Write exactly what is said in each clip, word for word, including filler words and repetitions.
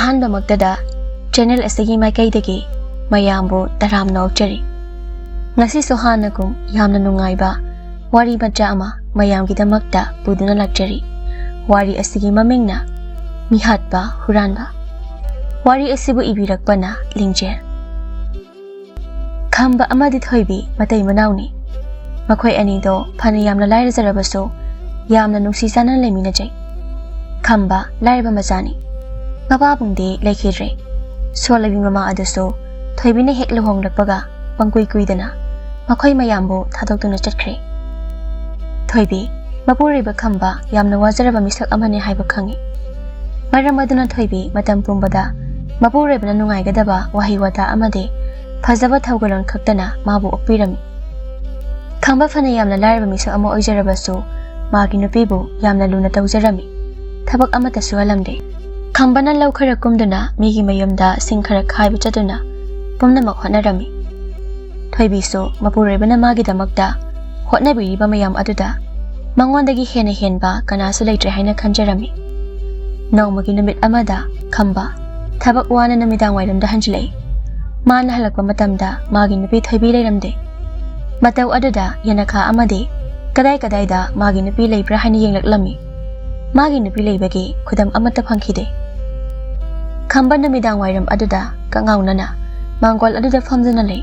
ꯑꯍꯥꯟꯕꯃꯛꯇꯗ channel ꯑꯁꯤꯒꯤ ꯃꯥꯏꯀꯩꯗꯒꯤ ꯃꯌꯥꯝꯕꯨ ꯇꯔꯥꯝꯅ ꯑꯣꯛꯆꯔꯤ꯫ ꯉꯁꯤꯁꯨ ꯍꯥꯟꯅꯒꯨꯝ ꯌꯥꯝꯅ ꯅꯨꯡꯉꯥꯏꯕ ꯋꯥꯔꯤ ꯃꯆꯥ ꯑꯃ ꯃꯌꯥꯝꯒꯤꯗꯃꯛꯇ ꯄꯨꯗꯨꯅ ꯂꯥꯛꯆꯔꯤ꯫ ꯋꯥꯔꯤ ꯑꯁꯤꯒꯤ ꯃꯃꯤꯡꯅ ꯃꯤꯍꯥꯠꯄ ꯍꯨꯔꯥꯟꯕ꯫ ꯋꯥꯔꯤ ꯑꯁꯤꯕꯨ ꯏꯕꯤꯔꯛꯄꯅ ꯂꯤꯡꯖꯦꯜ꯫ ꯈꯝꯕ ꯑꯃꯗꯤ ꯊꯣꯏꯕꯤ ꯃꯇꯩ ꯃꯅꯥꯎꯅꯤ꯫ ꯃꯈꯣꯏ ꯑꯅꯤꯗꯣ ꯐꯅ ꯌꯥꯝꯅ ꯂꯥꯏꯔꯖꯔꯕꯁꯨ ꯌꯥꯝꯅ ꯅꯨꯡꯁꯤ ꯆꯥꯟꯅꯅ ꯂꯩꯃꯤꯟꯅꯖꯩ꯫ ꯈꯝꯕ ꯂꯥꯏꯔꯕ ꯃꯆꯥꯅꯤ꯫ ꯃꯄꯥꯕꯨꯡꯗꯤ ꯂꯩꯈꯤꯗ꯭ꯔꯦ꯫ ꯁꯣꯜꯂꯕꯤ ꯃꯃꯥ ꯑꯗꯨꯁꯨ ꯊꯣꯏꯕꯤꯅ ꯍꯦꯛ ꯂꯨꯍꯣꯡꯂꯛꯄꯒ ꯄꯪꯀꯨꯏ ꯀꯨꯏꯗꯅ ꯃꯈꯣꯏ ꯃꯌꯥꯝꯕꯨ ꯊꯥꯗꯣꯛꯇꯨꯅ ꯆꯠꯈ꯭ꯔꯦ꯫ ꯊꯣꯏꯕꯤ ꯃꯄꯨꯔꯣꯏꯕ ꯈꯝꯕ ꯌꯥꯝꯅ ꯋꯥꯖꯔꯕ ꯃꯤꯁꯛ ꯑꯃꯅꯤ ꯍꯥꯏꯕ ꯈꯪꯏ꯫ ꯃꯔꯝ ꯑꯗꯨꯅ ꯊꯣꯏꯕꯤ ꯃꯇꯝ ꯄꯨꯝꯕꯗ ꯃꯄꯨꯔꯣꯏꯕꯅ ꯅꯨꯡꯉꯥꯏꯒꯗꯕ ꯋꯥꯍꯩ ꯋꯥꯇꯥ ꯑꯃꯗꯤ ꯐꯖꯕ ꯊꯧꯒꯜꯂꯣꯟ ꯈꯛꯇꯅ ꯃꯥꯕꯨ ꯑꯣꯛꯄꯤꯔꯝꯃꯤ꯫ ꯈꯝꯕ ꯐꯅ ꯌꯥꯝꯅ ꯂꯥꯏꯔꯕ ꯃꯤꯁꯛ ꯑꯃ ꯑꯣꯏꯖꯔꯕꯁꯨ ꯃꯥꯒꯤ ꯅꯨꯄꯤꯕꯨ ꯌꯥꯝꯅ ꯂꯨꯅ ꯇꯧꯖꯔꯝꯃꯤ꯫ ꯊꯕꯛ ꯑꯃꯠꯇ ꯁꯨꯍꯜꯂꯝꯗꯦ꯫ ꯈꯝꯕꯅ ꯂꯧ ꯈꯔ ꯀꯨꯝꯗꯨꯅ ꯃꯤꯒꯤ ꯃꯌꯨꯝꯗ ꯁꯤꯡ ꯈꯔ ꯈꯥꯏꯕ ꯆꯠꯇꯨꯅ ꯄꯨꯝꯅꯃꯛ ꯍꯣꯠꯅꯔꯝꯃꯤ꯫ ꯊꯣꯏꯕꯤꯁꯨ ꯃꯄꯨꯔꯣꯏꯕꯅ ꯃꯥꯒꯤꯗꯃꯛꯇ ꯍꯣꯠꯅꯕꯤꯔꯤꯕ ꯃꯌꯥꯝ ꯑꯗꯨꯗ ꯃꯉꯣꯟꯗꯒꯤ ꯍꯦꯟꯅ ꯍꯦꯟꯕ ꯀꯅꯥꯁꯨ ꯂꯩꯇ꯭ꯔꯦ ꯍꯥꯏꯅ ꯈꯟꯖꯔꯝꯃꯤ꯫ ꯅꯣꯡꯃꯒꯤ ꯅꯨꯃꯤꯠ ꯑꯃꯗ ꯈꯝꯕ ꯊꯕꯛ ꯋꯥꯅ ꯅꯨꯃꯤꯗꯥꯡ ꯋꯥꯏꯔꯝꯗ ꯍꯟꯖꯤꯜꯂꯛꯏ꯫ ꯃꯥꯅ ꯍꯜꯂꯛꯄ ꯃꯇꯝꯗ ꯃꯥꯒꯤ ꯅꯨꯄꯤ ꯊꯣꯏꯕꯤ ꯂꯩꯔꯝꯗꯦ꯫ ꯃꯇꯧ ꯑꯗꯨꯗ ꯌꯦꯅꯈꯥ ꯑꯃꯗꯤ ꯀꯗꯥꯏ ꯀꯗꯥꯏꯗ ꯃꯥꯒꯤ ꯅꯨꯄꯤ ꯂꯩꯕ꯭ꯔꯥ ꯍꯥꯏꯅ ꯌꯦꯡꯂꯛꯂꯝꯃꯤ꯫ ꯃꯥꯒꯤ ꯅꯨꯄꯤ ꯂꯩꯕꯒꯤ ꯈꯨꯗꯝ ꯑꯃꯠꯇ ꯐꯪꯈꯤꯗꯦ꯫ ꯈꯝꯕ ꯅꯨꯃꯤꯗꯥꯡ ꯋꯥꯏꯔꯝ ꯑꯗꯨꯗ ꯀꯉꯥꯎꯅꯅ ꯃꯥꯡꯒꯣꯜ ꯑꯗꯨꯗ ꯐꯝꯗꯨꯅ ꯂꯩ꯫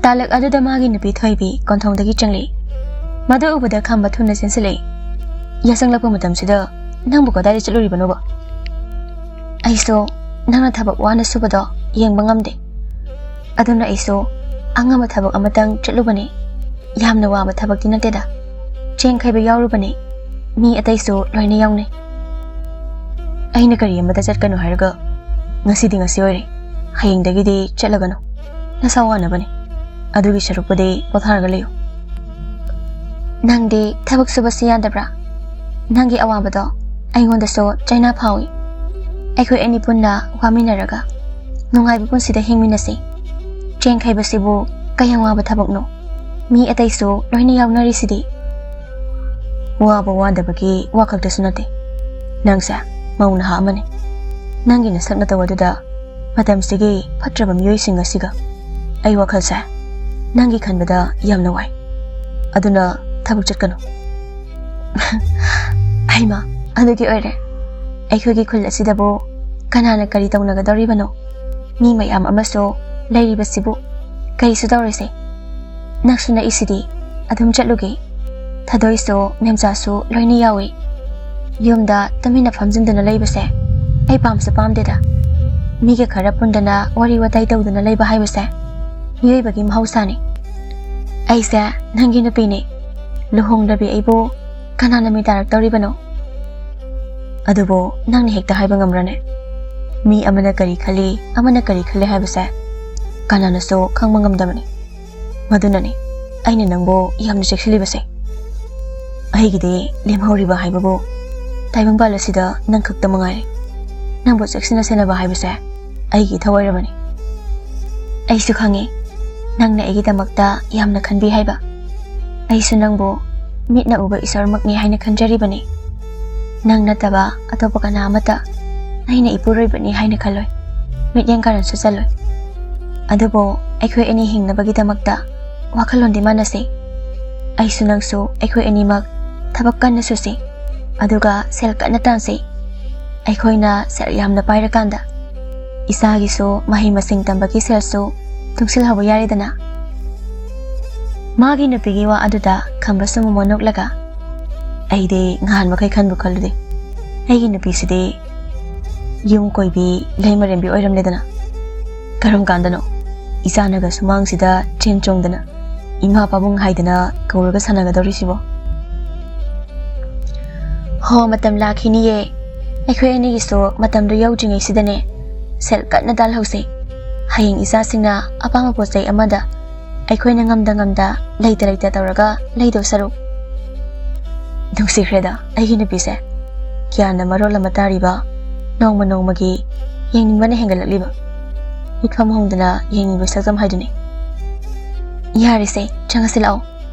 ꯇꯥꯂꯛ ꯑꯗꯨꯗ ꯃꯥꯒꯤ ꯅꯨꯄꯤ ꯊꯣꯏꯕꯤ ꯀꯣꯟꯊꯣꯡꯗꯒꯤ ꯆꯪꯂꯛꯏ꯫ ꯃꯗꯨ ꯎꯕꯗ ꯈꯝꯕ ꯊꯨꯅ ꯆꯦꯟꯁꯤꯜꯂꯛꯏ꯫ "ꯌꯥꯆꯪꯂꯛꯄ ꯃꯇꯝꯁꯤꯗ ꯅꯪꯕꯨ ꯀꯗꯥꯏꯗ ꯆꯠꯂꯨꯔꯤꯕꯅꯣꯕ?" "ꯑꯩꯁꯨ ꯅꯪꯅ ꯊꯕꯛ ꯋꯥꯅ ꯁꯨꯕꯗꯣ ꯌꯦꯡꯕ ꯉꯝꯗꯦ꯫ ꯑꯗꯨꯅ ꯑꯩꯁꯨ ꯑꯉꯝꯕ ꯊꯕꯛ ꯑꯃꯇꯪ ꯆꯠꯂꯨꯕꯅꯤ꯫ ꯌꯥꯝꯅ ꯋꯥꯕ ꯊꯕꯛꯇꯤ ꯅꯠꯇꯦꯗ꯫ ꯆꯦꯡ ꯈꯩꯕ ꯌꯥꯎꯔꯨꯕꯅꯤ꯫ ꯃꯤ ꯑꯇꯩꯁꯨ ꯂꯣꯏꯅ ꯌꯥꯎꯅꯩ꯫ ꯑꯩꯅ ꯀꯔꯤ ꯑꯃꯇ ꯆꯠꯀꯅꯨ ꯍꯥꯏꯔꯒ ꯉꯁꯤꯗꯤ ꯉꯁꯤ ꯑꯣꯏꯔꯦ꯫ ꯍꯌꯦꯡꯗꯒꯤꯗꯤ ꯆꯠꯂꯒꯅꯨ꯫ ꯅꯁꯥ ꯋꯥꯅꯕꯅꯤ꯫ ꯑꯗꯨꯒꯤ ꯁꯔꯨꯛꯄꯨꯗꯤ ꯄꯣꯊꯥꯔꯒ ꯂꯩꯌꯨ꯫ ꯅꯪꯗꯤ ꯊꯕꯛ ꯁꯨꯕꯁꯤ ꯌꯥꯗꯕ꯭ꯔꯥ? ꯅꯪꯒꯤ ꯑꯋꯥꯕꯗꯣ ꯑꯩꯉꯣꯟꯗꯁꯨ ꯆꯩꯅꯥ ꯐꯥꯎꯏ꯫ ꯑꯩꯈꯣꯏ ꯑꯅꯤ ꯄꯨꯟꯅ ꯋꯥꯃꯤꯟꯅꯔꯒ ꯅꯨꯡꯉꯥꯏꯕ ꯄꯨꯟꯁꯤꯗ ꯍꯤꯡꯃꯤꯟꯅꯁꯤ꯫ ꯆꯦꯡ ꯈꯩꯕꯁꯤꯕꯨ ꯀꯌꯥꯝ ꯋꯥꯕ ꯊꯕꯛꯅꯣ? ꯃꯤ ꯑꯇꯩꯁꯨ ꯂꯣꯏꯅ ꯌꯥꯎꯅꯔꯤꯁꯤꯗꯤ꯫" "ꯋꯥꯕ ꯋꯥꯗꯕꯒꯤ ꯋꯥ ꯈꯛꯇꯁꯨ ꯅꯠꯇꯦ꯫ ꯅꯪꯁꯦ ꯃꯧ ꯅꯍꯥ ꯑꯃꯅꯤ꯫ ꯅꯪꯒꯤ ꯅꯁꯛ ꯅꯇꯧ ꯑꯗꯨꯗ ꯃꯇꯝꯁꯤꯒꯤ ꯐꯠꯇ꯭ꯔꯕ ꯃꯤꯑꯣꯏꯁꯤꯡ ꯑꯁꯤꯒ ꯑꯩ ꯋꯥꯈꯜꯁꯦ ꯅꯪꯒꯤ ꯈꯟꯕꯗ ꯌꯥꯝꯅ ꯋꯥꯏ꯫ ꯑꯗꯨꯅ ꯊꯕꯛ ꯆꯠꯀꯅꯨ꯫ ꯍꯩꯃꯥ, ꯑꯗꯨꯒꯤ ꯑꯣꯏꯔꯦ꯫ ꯑꯩꯈꯣꯏꯒꯤ ꯈꯨꯜ ꯑꯁꯤꯗꯕꯨ ꯀꯅꯥꯅ ꯀꯔꯤ ꯇꯧꯅꯒꯗꯧꯔꯤꯕꯅꯣ? ꯃꯤ ꯃꯌꯥꯝ ꯑꯃꯁꯨ ꯂꯩꯔꯤꯕꯁꯤꯕꯨ ꯀꯩꯁꯨ ꯇꯧꯔꯣꯏꯁꯦ꯫ ꯅꯛꯁꯨ ꯅꯛꯏꯁꯤꯗꯤ, ꯑꯗꯨꯝ ꯆꯠꯂꯨꯒꯦ꯫ ꯊꯥꯗꯣꯏꯁꯨ ꯃꯦꯝꯆꯥꯁꯨ ꯂꯣꯏꯅ ꯌꯥꯎꯏ꯫ ꯌꯨꯝꯗ ꯇꯨꯃꯤꯟꯅ ꯐꯝꯖꯤꯟꯗꯨꯅ ꯂꯩꯕꯁꯦ ꯑꯩ ꯄꯥꯝꯁꯨ ꯄꯥꯝꯗꯦꯗ꯫ ꯃꯤꯒ ꯈꯔ ꯄꯨꯟꯗꯅ ꯋꯥꯔꯤ ꯋꯥꯇꯥꯏ ꯇꯧꯗꯨꯅ ꯂꯩꯕ ꯍꯥꯏꯕꯁꯦ ꯃꯤꯑꯣꯏꯕꯒꯤ ꯃꯍꯧꯁꯥꯅꯤ꯫ ꯑꯩꯁꯦ ꯅꯪꯒꯤ ꯅꯨꯄꯤꯅꯤ꯫ ꯂꯨꯍꯣꯡꯗꯕꯤ ꯑꯩꯕꯨ ꯀꯅꯥꯅ ꯃꯤ ꯇꯥꯔꯛꯇꯧꯔꯤꯕꯅꯣ? ꯑꯗꯨꯕꯨ ꯅꯪꯅ ꯍꯦꯛꯇ ꯍꯥꯏꯕ ꯉꯝꯕ꯭ꯔꯅꯦ? ꯃꯤ ꯑꯃꯅ ꯀꯔꯤ ꯈꯜꯂꯤ, ꯑꯃꯅ ꯀꯔꯤ ꯈꯜꯂꯤ ꯍꯥꯏꯕꯁꯦ ꯀꯅꯥꯅꯁꯨ ꯈꯪꯕ ꯉꯝꯗꯕꯅꯤ꯫ ꯃꯗꯨꯅꯅꯤ ꯑꯩꯅ ꯅꯪꯕꯨ ꯌꯥꯝꯅ ꯆꯦꯛꯁꯤꯜꯂꯤꯕꯁꯦ꯫ ꯑꯩꯒꯤꯗꯤ ꯂꯦꯝꯍꯧꯔꯤꯕ ꯍꯥꯏꯕꯕꯨ ꯇꯥꯏꯕꯪꯄꯥꯜ ꯑꯁꯤꯗ ꯅꯪ ꯈꯛꯇ ꯃꯉꯥꯏꯔꯦ꯫ ꯅꯪꯕꯨ ꯆꯦꯛꯁꯤꯟꯅ ꯁꯦꯟꯅꯕ ꯍꯥꯏꯕꯁꯦ ꯑꯩꯒꯤ ꯏꯊꯧ ꯑꯣꯏꯔꯕꯅꯤ꯫ ꯑꯩꯁꯨ ꯈꯪꯉꯤ, ꯅꯪꯅ ꯑꯩꯒꯤꯗꯃꯛꯇ ꯌꯥꯝꯅ ꯈꯟꯕꯤ ꯍꯥꯏꯕ꯫ ꯑꯩꯁꯨ ꯅꯪꯕꯨ ꯃꯤꯠꯅ ꯎꯕ ꯏꯁꯣꯔꯃꯛꯅꯤ ꯍꯥꯏꯅ ꯈꯟꯖꯔꯤꯕꯅꯤ꯫ ꯅꯪ ꯅꯠꯇꯕ ꯑꯇꯣꯞꯄ ꯀꯅꯥ ꯑꯃꯠꯇ ꯑꯩꯅ ꯏꯄꯨꯔꯣꯏꯕꯅꯤ ꯍꯥꯏꯅ ꯈꯜꯂꯣꯏ, ꯃꯤꯠꯌꯦꯡ ꯀꯥꯔꯟꯁꯨ ꯆꯜꯂꯣꯏ꯫ ꯑꯗꯨꯕꯨ ꯑꯩꯈꯣꯏ ꯑꯅꯤ ꯍꯤꯡꯅꯕꯒꯤꯗꯃꯛꯇ ꯋꯥꯈꯜꯂꯣꯟꯗꯤ ꯃꯥꯟꯅꯁꯤ꯫ ꯑꯩꯁꯨ ꯅꯪꯁꯨ ꯑꯩꯈꯣꯏ ꯑꯅꯤꯃꯛ ꯊꯕꯛ ꯀꯟꯅ ꯁꯨꯁꯤ, ꯑꯗꯨꯒ ꯁꯦꯜ ꯀꯟꯅ ꯇꯥꯟꯁꯤ꯫ ꯑꯩꯈꯣꯏꯅ ꯁꯦꯜ ꯌꯥꯝꯅ ꯄꯥꯏꯔꯀꯥꯟꯗ ꯏꯆꯥꯒꯤꯁꯨ ꯃꯍꯩ ꯃꯁꯤꯡ ꯇꯝꯕꯒꯤ ꯁꯦꯜꯁꯨ ꯇꯨꯡꯁꯤꯜꯍꯧꯕ ꯌꯥꯔꯦꯗꯅ꯫ ꯃꯥꯒꯤ ꯅꯨꯄꯤꯒꯤ ꯋꯥ ꯑꯗꯨꯗ ꯈꯝꯕꯁꯨ ꯃꯣꯃꯣꯟ ꯅꯣꯛꯂꯒ, "ꯑꯩꯗꯤ ꯉꯍꯥꯟ ꯃꯈꯩ ꯈꯟꯕꯨ ꯈꯜꯂꯨꯗꯦ꯫ ꯑꯩꯒꯤ ꯅꯨꯄꯤꯁꯤꯗꯤ ꯌꯨꯝ ꯀꯣꯏꯕꯤ, ꯂꯩꯃꯔꯦꯝꯕꯤ ꯑꯣꯏꯔꯝꯂꯦꯗꯅ꯫ ꯀꯔꯝ ꯀꯥꯟꯗꯅꯣ ꯏꯆꯥꯅꯒ ꯁꯨꯃꯥꯡꯁꯤꯗ ꯆꯦꯟ ꯆꯣꯡꯗꯅ ꯏꯃꯥ ꯄꯥꯕꯨꯡ ꯍꯥꯏꯗꯅ ꯀꯧꯔꯒ ꯁꯥꯟꯅꯒꯗꯧꯔꯤꯁꯤꯕꯣ?" ꯍꯣ, ꯃꯇꯝ ꯂꯥꯛꯈꯤꯅꯤꯌꯦ꯫ ꯑꯩꯈꯣꯏ ꯑꯅꯤꯒꯤꯁꯨ ꯃꯇꯝꯗꯨ ꯌꯧꯗ꯭ꯔꯤꯉꯩꯁꯤꯗꯅꯦ ꯁꯦꯜ ꯀꯟꯅ ꯇꯥꯜꯍꯧꯁꯦ꯫ ꯍꯌꯦꯡ ꯏꯆꯥꯁꯤꯡꯅ ꯑꯄꯥꯝꯕ ꯄꯣꯠ ꯆꯩ ꯑꯃꯗ ꯑꯩꯈꯣꯏꯅ ꯉꯝꯗ ꯉꯝꯗ, ꯂꯩꯇ ꯂꯩꯇ ꯇꯧꯔꯒ ꯂꯩꯗꯧ ꯁꯔꯨꯛ꯫ ꯅꯨꯡꯁꯤꯈ꯭ꯔꯦꯗ ꯑꯩꯒꯤ ꯅꯨꯄꯤꯁꯦ꯫ ꯒ꯭ꯌꯥꯟꯅ ꯃꯔꯣꯜ ꯑꯃ ꯇꯥꯔꯤꯕ, ꯅꯣꯡꯃ ꯅꯣꯡꯃꯒꯤ ꯌꯦꯡꯅꯤꯡꯕꯅ ꯍꯦꯟꯒꯠꯂꯛꯂꯤꯕ꯫ ꯃꯤꯠꯐꯝ ꯍꯣꯡꯗꯅ ꯌꯦꯡꯅꯤꯡꯕ ꯁꯛꯇꯝ ꯍꯥꯏꯗꯨꯅꯤ꯫ ꯌꯥꯔꯦꯁꯦ, ꯆꯪꯉꯁꯤ ꯂꯥꯛꯑꯣ꯫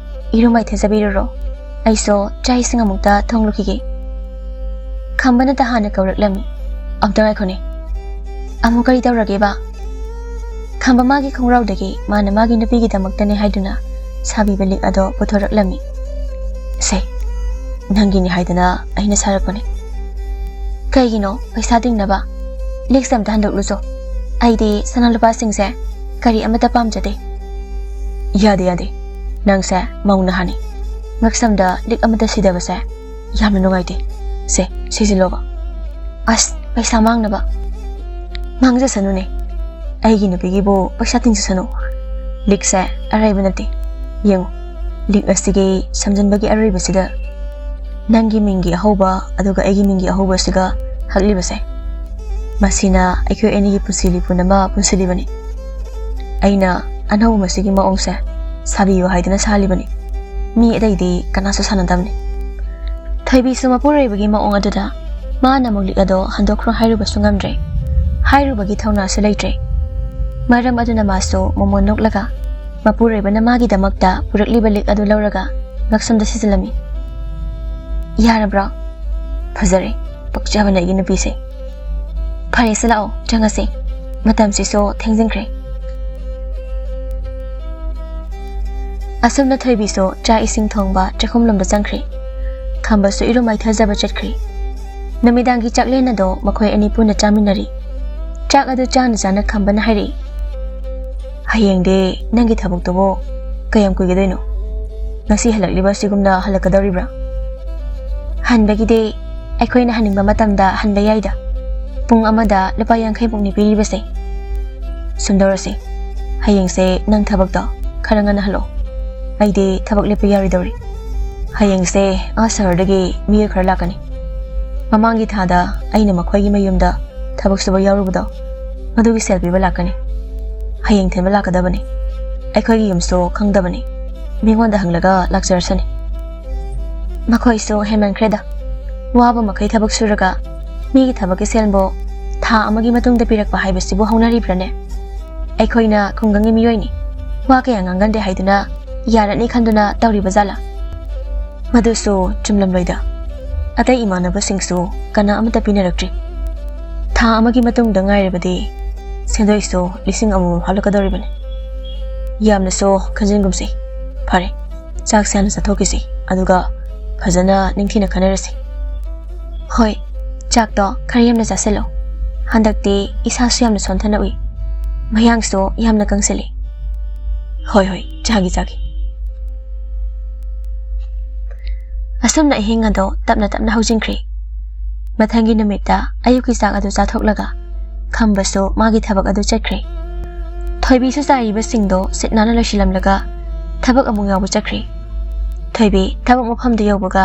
ꯏꯔꯨ ꯃꯥꯏꯊꯖꯕꯤꯔꯨꯔꯣ꯫ ꯑꯩꯁꯨ ꯆꯥꯛ ꯏꯁꯤꯡ ꯑꯃꯨꯛꯇ ꯊꯣꯡꯂꯨꯈꯤꯒꯦ꯫ ꯈꯝꯕꯅ ꯇꯍꯥꯟꯅ ꯀꯧꯔꯛꯂꯝꯃꯤ꯫ ꯑꯝꯇ ꯉꯥꯏꯈꯣꯅꯦ꯫ ꯑꯃꯨꯛ ꯀꯔꯤ ꯇꯧꯔꯒꯦꯕ? ꯈꯝꯕ ꯃꯥꯒꯤ ꯈꯣꯡꯒ꯭ꯔꯥꯎꯗꯒꯤ ꯃꯥꯅ ꯃꯥꯒꯤ ꯅꯨꯄꯤꯒꯤꯗꯃꯛꯇꯅꯦ ꯍꯥꯏꯗꯨꯅ ꯁꯥꯕꯤꯕ ꯂꯤꯛ ꯑꯗꯣ ꯄꯨꯊꯣꯔꯛꯂꯝꯃꯤ꯫ "ꯁꯦ, ꯅꯪꯒꯤꯅꯤ ꯍꯥꯏꯗꯅ ꯑꯩꯅ ꯁꯥꯔꯛꯄꯅꯦ꯫ ꯀꯩꯒꯤꯅꯣ ꯄꯩꯁꯥ ꯇꯤꯡꯅꯕ? ꯂꯤꯛꯁꯦ ꯑꯝꯇ ꯍꯟꯗꯣꯛꯂꯨꯆꯣ꯫ ꯑꯩꯗꯤ ꯁꯅꯥ ꯂꯨꯄꯥꯁꯤꯡꯁꯦ ꯀꯔꯤ ꯑꯃꯠꯇ ꯄꯥꯝꯖꯗꯦ꯫" "ꯌꯥꯗꯦ, ꯌꯥꯗꯦ꯫ ꯅꯪꯁꯦ ꯃꯧ ꯅꯍꯥꯅꯤ꯫ ꯉꯛꯁꯝꯗ ꯂꯤꯛ ꯑꯃꯠꯇ ꯁꯤꯗꯕꯁꯦ ꯌꯥꯝꯅ ꯅꯨꯡꯉꯥꯏꯇꯦ꯫ ꯁꯦ, ꯁꯤꯖꯤꯜꯂꯣꯕ꯫" "ꯑꯁ, ꯄꯩꯁꯥ ꯃꯥꯡꯅꯕ꯫" "ꯃꯥꯡꯖꯁꯅꯨꯅꯦ꯫ ꯑꯩꯒꯤ ꯅꯨꯄꯤꯒꯤꯕꯨ ꯄꯩꯁꯥ ꯇꯤꯡꯖꯁꯅꯨ꯫ ꯂꯤꯛꯁꯦ ꯑꯔꯩꯕ ꯅꯠꯇꯦ꯫ ꯌꯦꯡꯉꯨ, ꯂꯤꯛ ꯑꯁꯤꯒꯤ ꯁꯝꯖꯤꯟꯕꯒꯤ ꯑꯔꯣꯏꯕꯁꯤꯗ ꯅꯪꯒꯤ ꯃꯤꯡꯒꯤ ꯑꯍꯧꯕ ꯑꯗꯨꯒ ꯑꯩꯒꯤ ꯃꯤꯡꯒꯤ ꯑꯍꯧꯕꯁꯤꯒ ꯍꯛꯂꯤꯕꯁꯦ, ꯃꯁꯤꯅ ꯑꯩꯈꯣꯏ ꯑꯅꯤꯒꯤ ꯄꯨꯟꯁꯤ ꯂꯤꯄꯨꯟ ꯑꯃ ꯄꯨꯟꯁꯤꯜꯂꯤꯕꯅꯤ꯫ ꯑꯩꯅ ꯑꯅꯧꯕ ꯃꯁꯤꯒꯤ ꯃꯑꯣꯡꯁꯦ ꯁꯥꯕꯤꯌꯨ ꯍꯥꯏꯗꯨꯅ ꯁꯥꯍꯜꯂꯤꯕꯅꯤ꯫ ꯃꯤ ꯑꯇꯩꯗꯤ ꯀꯅꯥꯁꯨ ꯁꯥꯟꯅꯗꯕꯅꯤ꯫" ꯊꯣꯏꯕꯤꯁꯨ ꯃꯄꯨꯔꯣꯏꯕꯒꯤ ꯃꯑꯣꯡ ꯑꯗꯨꯗ ꯃꯥꯅ ꯑꯃꯨꯛ ꯂꯤꯛ ꯑꯗꯣ ꯍꯟꯗꯣꯛꯈ꯭ꯔꯣ ꯍꯥꯏꯔꯨꯕꯁꯨ ꯉꯝꯗ꯭ꯔꯦ꯫ ꯍꯥꯏꯔꯨꯕꯒꯤ ꯊꯧꯅꯥꯁꯨ ꯂꯩꯇ꯭ꯔꯦ꯫ ꯃꯔꯝ ꯑꯗꯨꯅ ꯃꯥꯁꯨ ꯃꯣꯃꯣꯟ ꯅꯣꯛꯂꯒ ꯃꯄꯨꯔꯣꯏꯕꯅ ꯃꯥꯒꯤꯗꯃꯛꯇ ꯄꯨꯔꯛꯂꯤꯕ ꯂꯤꯛ ꯑꯗꯨ ꯂꯧꯔꯒ ꯉꯛꯁꯝꯗ ꯁꯤꯖꯤꯜꯂꯝꯃꯤ꯫ "ꯌꯥꯔꯕ꯭ꯔꯣ? ꯐꯖꯔꯦ꯫ ꯄꯛꯆꯕꯅ ꯑꯩꯒꯤ ꯅꯨꯄꯤꯁꯦ꯫ ꯐꯔꯦꯁꯦ, ꯂꯥꯛꯑꯣ, ꯆꯪꯉꯁꯦ꯫ ꯃꯇꯝꯁꯤꯁꯨ ꯊꯦꯡꯖꯤꯟꯈ꯭ꯔꯦ꯫" ꯑꯁꯨꯝꯅ ꯊꯣꯏꯕꯤꯁꯨ ꯆꯥꯛ ꯏꯁꯤꯡ ꯊꯣꯡꯕ ꯆꯥꯛꯈꯨꯝꯂꯣꯝꯗ ꯆꯪꯈ꯭ꯔꯦ꯫ ꯈꯝꯕꯁꯨ ꯏꯔꯨ ꯃꯥꯏꯊꯖꯕ ꯆꯠꯈ꯭ꯔꯦ꯫ ꯅꯨꯃꯤꯗꯥꯡꯒꯤ ꯆꯥꯛꯂꯦꯟ ꯑꯗꯣ ꯃꯈꯣꯏ ꯑꯅꯤ ꯄꯨꯟꯅ ꯆꯥꯃꯤꯟꯅꯔꯤ꯫ ꯆꯥꯛ ꯑꯗꯨ ꯆꯥꯅ ꯆꯥꯅ ꯈꯝꯕꯅ ꯍꯥꯏꯔꯛꯏ, "ꯍꯌꯦꯡꯗꯤ ꯅꯪꯒꯤ ꯊꯕꯛꯇꯨꯕꯨ ꯀꯌꯥꯝ ꯀꯨꯏꯒꯗꯣꯏꯅꯣ? ꯉꯁꯤ ꯍꯜꯂꯛꯂꯤꯕ ꯑꯁꯤꯒꯨꯝꯅ ꯍꯜꯂꯛꯀꯗꯧꯔꯤꯕ꯭ꯔꯥ?" "ꯍꯟꯕꯒꯤꯗꯤ ꯑꯩꯈꯣꯏꯅ ꯍꯟꯅꯤꯡꯕ ꯃꯇꯝꯗ ꯍꯟꯕ ꯌꯥꯏꯗ꯫ ꯄꯨꯡ ꯑꯃꯗ ꯂꯨꯄꯥ ꯌꯥꯡꯈꯩ ꯃꯨꯛꯅꯤ ꯄꯤꯔꯤꯕꯁꯦ꯫ ꯁꯨꯝꯗꯧꯔꯁꯤ, ꯍꯌꯦꯡꯁꯦ ꯅꯪ ꯊꯕꯛꯇꯣ ꯈꯔ ꯉꯟꯅ ꯍꯜꯂꯛꯑꯣ꯫ ꯑꯩꯗꯤ ꯊꯕꯛ ꯂꯦꯞꯄ ꯌꯥꯔꯣꯏꯗꯧꯔꯤ꯫ ꯍꯌꯦꯡꯁꯦ ꯑꯥ ꯁꯍꯔꯗꯒꯤ ꯃꯤꯑꯣꯏ ꯈꯔ ꯂꯥꯛꯀꯅꯤ꯫ ꯃꯃꯥꯡꯒꯤ ꯊꯥꯗ ꯑꯩꯅ ꯃꯈꯣꯏꯒꯤ ꯃꯌꯨꯝꯗ ꯊꯕꯛ ꯁꯨꯕ ꯌꯥꯎꯔꯨꯕꯗꯣ, ꯃꯗꯨꯒꯤ ꯁꯦꯜ ꯄꯤꯕ ꯂꯥꯛꯀꯅꯤ꯫ ꯍꯌꯦꯡ ꯊꯤꯟꯕ ꯂꯥꯛꯀꯗꯕꯅꯤ꯫ ꯑꯩꯈꯣꯏꯒꯤ ꯌꯨꯝꯁꯨ ꯈꯪꯗꯕꯅꯤ꯫ ꯃꯤꯉꯣꯟꯗ ꯍꯪꯂꯒ ꯂꯥꯛꯆꯔꯁꯅꯤ꯫ ꯃꯈꯣꯏꯁꯨ ꯍꯦꯟꯃꯟꯈ꯭ꯔꯦꯗ꯫ ꯋꯥꯕ ꯃꯈꯩ ꯊꯕꯛ ꯁꯨꯔꯒ ꯃꯤꯒꯤ ꯊꯕꯛꯀꯤ ꯁꯦꯜꯕꯨ ꯊꯥ ꯑꯃꯒꯤ ꯃꯇꯨꯡꯗ ꯄꯤꯔꯛꯄ ꯍꯥꯏꯕꯁꯤꯕꯨ ꯍꯧꯅꯔꯤꯕ꯭ꯔꯥꯅꯦ? ꯑꯩꯈꯣꯏꯅ ꯈꯨꯡꯒꯪꯒꯤ ꯃꯤꯑꯣꯏꯅꯤ, ꯋꯥ ꯀꯌꯥ ꯉꯥꯡꯒꯟꯗꯦ ꯍꯥꯏꯗꯨꯅ ꯌꯥꯔꯅꯤ ꯈꯟꯗꯨꯅ ꯇꯧꯔꯤꯕ ꯖꯥꯠꯂꯥ? ꯃꯗꯨꯁꯨ ꯆꯨꯝꯂꯝꯂꯣꯏꯗ꯫ ꯑꯇꯩ ꯏꯃꯥꯟꯅꯕꯁꯤꯡꯁꯨ ꯀꯅꯥ ꯑꯃꯠꯇ ꯄꯤꯅꯔꯛꯇ꯭ꯔꯤ꯫ ꯊꯥ ꯑꯃꯒꯤ ꯃꯇꯨꯡꯗ ꯉꯥꯏꯔꯕꯗꯤ ꯁꯦꯟꯗꯣꯏꯁꯨ ꯂꯤꯁꯤꯡ ꯑꯃꯃꯝ ꯍꯥꯞꯂꯛꯀꯗꯧꯔꯤꯕꯅꯤ꯫ ꯌꯥꯝꯅꯁꯨ ꯈꯟꯖꯤꯟꯒꯨꯝꯁꯤ꯫ ꯐꯔꯦ, ꯆꯥꯛꯁꯦ ꯍꯥꯟꯅ ꯆꯥꯊꯣꯛꯈꯤꯁꯤ, ꯑꯗꯨꯒ ꯐꯖꯅ ꯅꯤꯡꯊꯤꯅ ꯈꯟꯅꯔꯁꯤ꯫ ꯍꯣꯏ, ꯆꯥꯛꯇꯣ ꯈꯔ ꯌꯥꯝꯅ ꯆꯥꯁꯤꯜꯂꯣ꯫ ꯍꯟꯗꯛꯇꯤ ꯏꯁꯥꯁꯨ ꯌꯥꯝꯅ ꯁꯣꯟꯊꯅ ꯎꯏ, ꯃꯌꯥꯡꯁꯨ ꯌꯥꯝꯅ ꯀꯪꯁꯤꯜꯂꯤ꯫ ꯍꯣꯏ ꯍꯣꯏ, ꯆꯥꯒꯦ ꯆꯥꯒꯦ꯫ ꯑꯁꯨꯝꯅ ꯑꯍꯤꯡ ꯑꯗꯣ ꯇꯞꯅ ꯇꯞꯅ ꯍꯧꯖꯤꯟꯈ꯭ꯔꯦ꯫ ꯃꯊꯪꯒꯤ ꯅꯨꯃꯤꯠꯇ ꯑꯌꯨꯛꯀꯤ ꯆꯥꯛ ꯑꯗꯨ ꯆꯥꯊꯣꯛꯂꯒ ꯈꯝꯕꯁꯨ ꯃꯥꯒꯤ ꯊꯕꯛ ꯑꯗꯨ ꯆꯠꯈ꯭ꯔꯦ꯫ ꯊꯣꯏꯕꯤꯁꯨ ꯆꯥꯏꯔꯤꯕꯁꯤꯡꯗꯣ ꯁꯤꯠ ꯅꯥꯟꯅ ꯂꯣꯏꯁꯤꯜꯂꯝꯂꯒ ꯊꯕꯛ ꯑꯃꯨꯛ ꯌꯥꯎꯕ ꯆꯠꯈ꯭ꯔꯦ꯫ ꯊꯣꯏꯕꯤ ꯊꯕꯛ ꯃꯐꯝꯗꯨ ꯌꯧꯕꯒ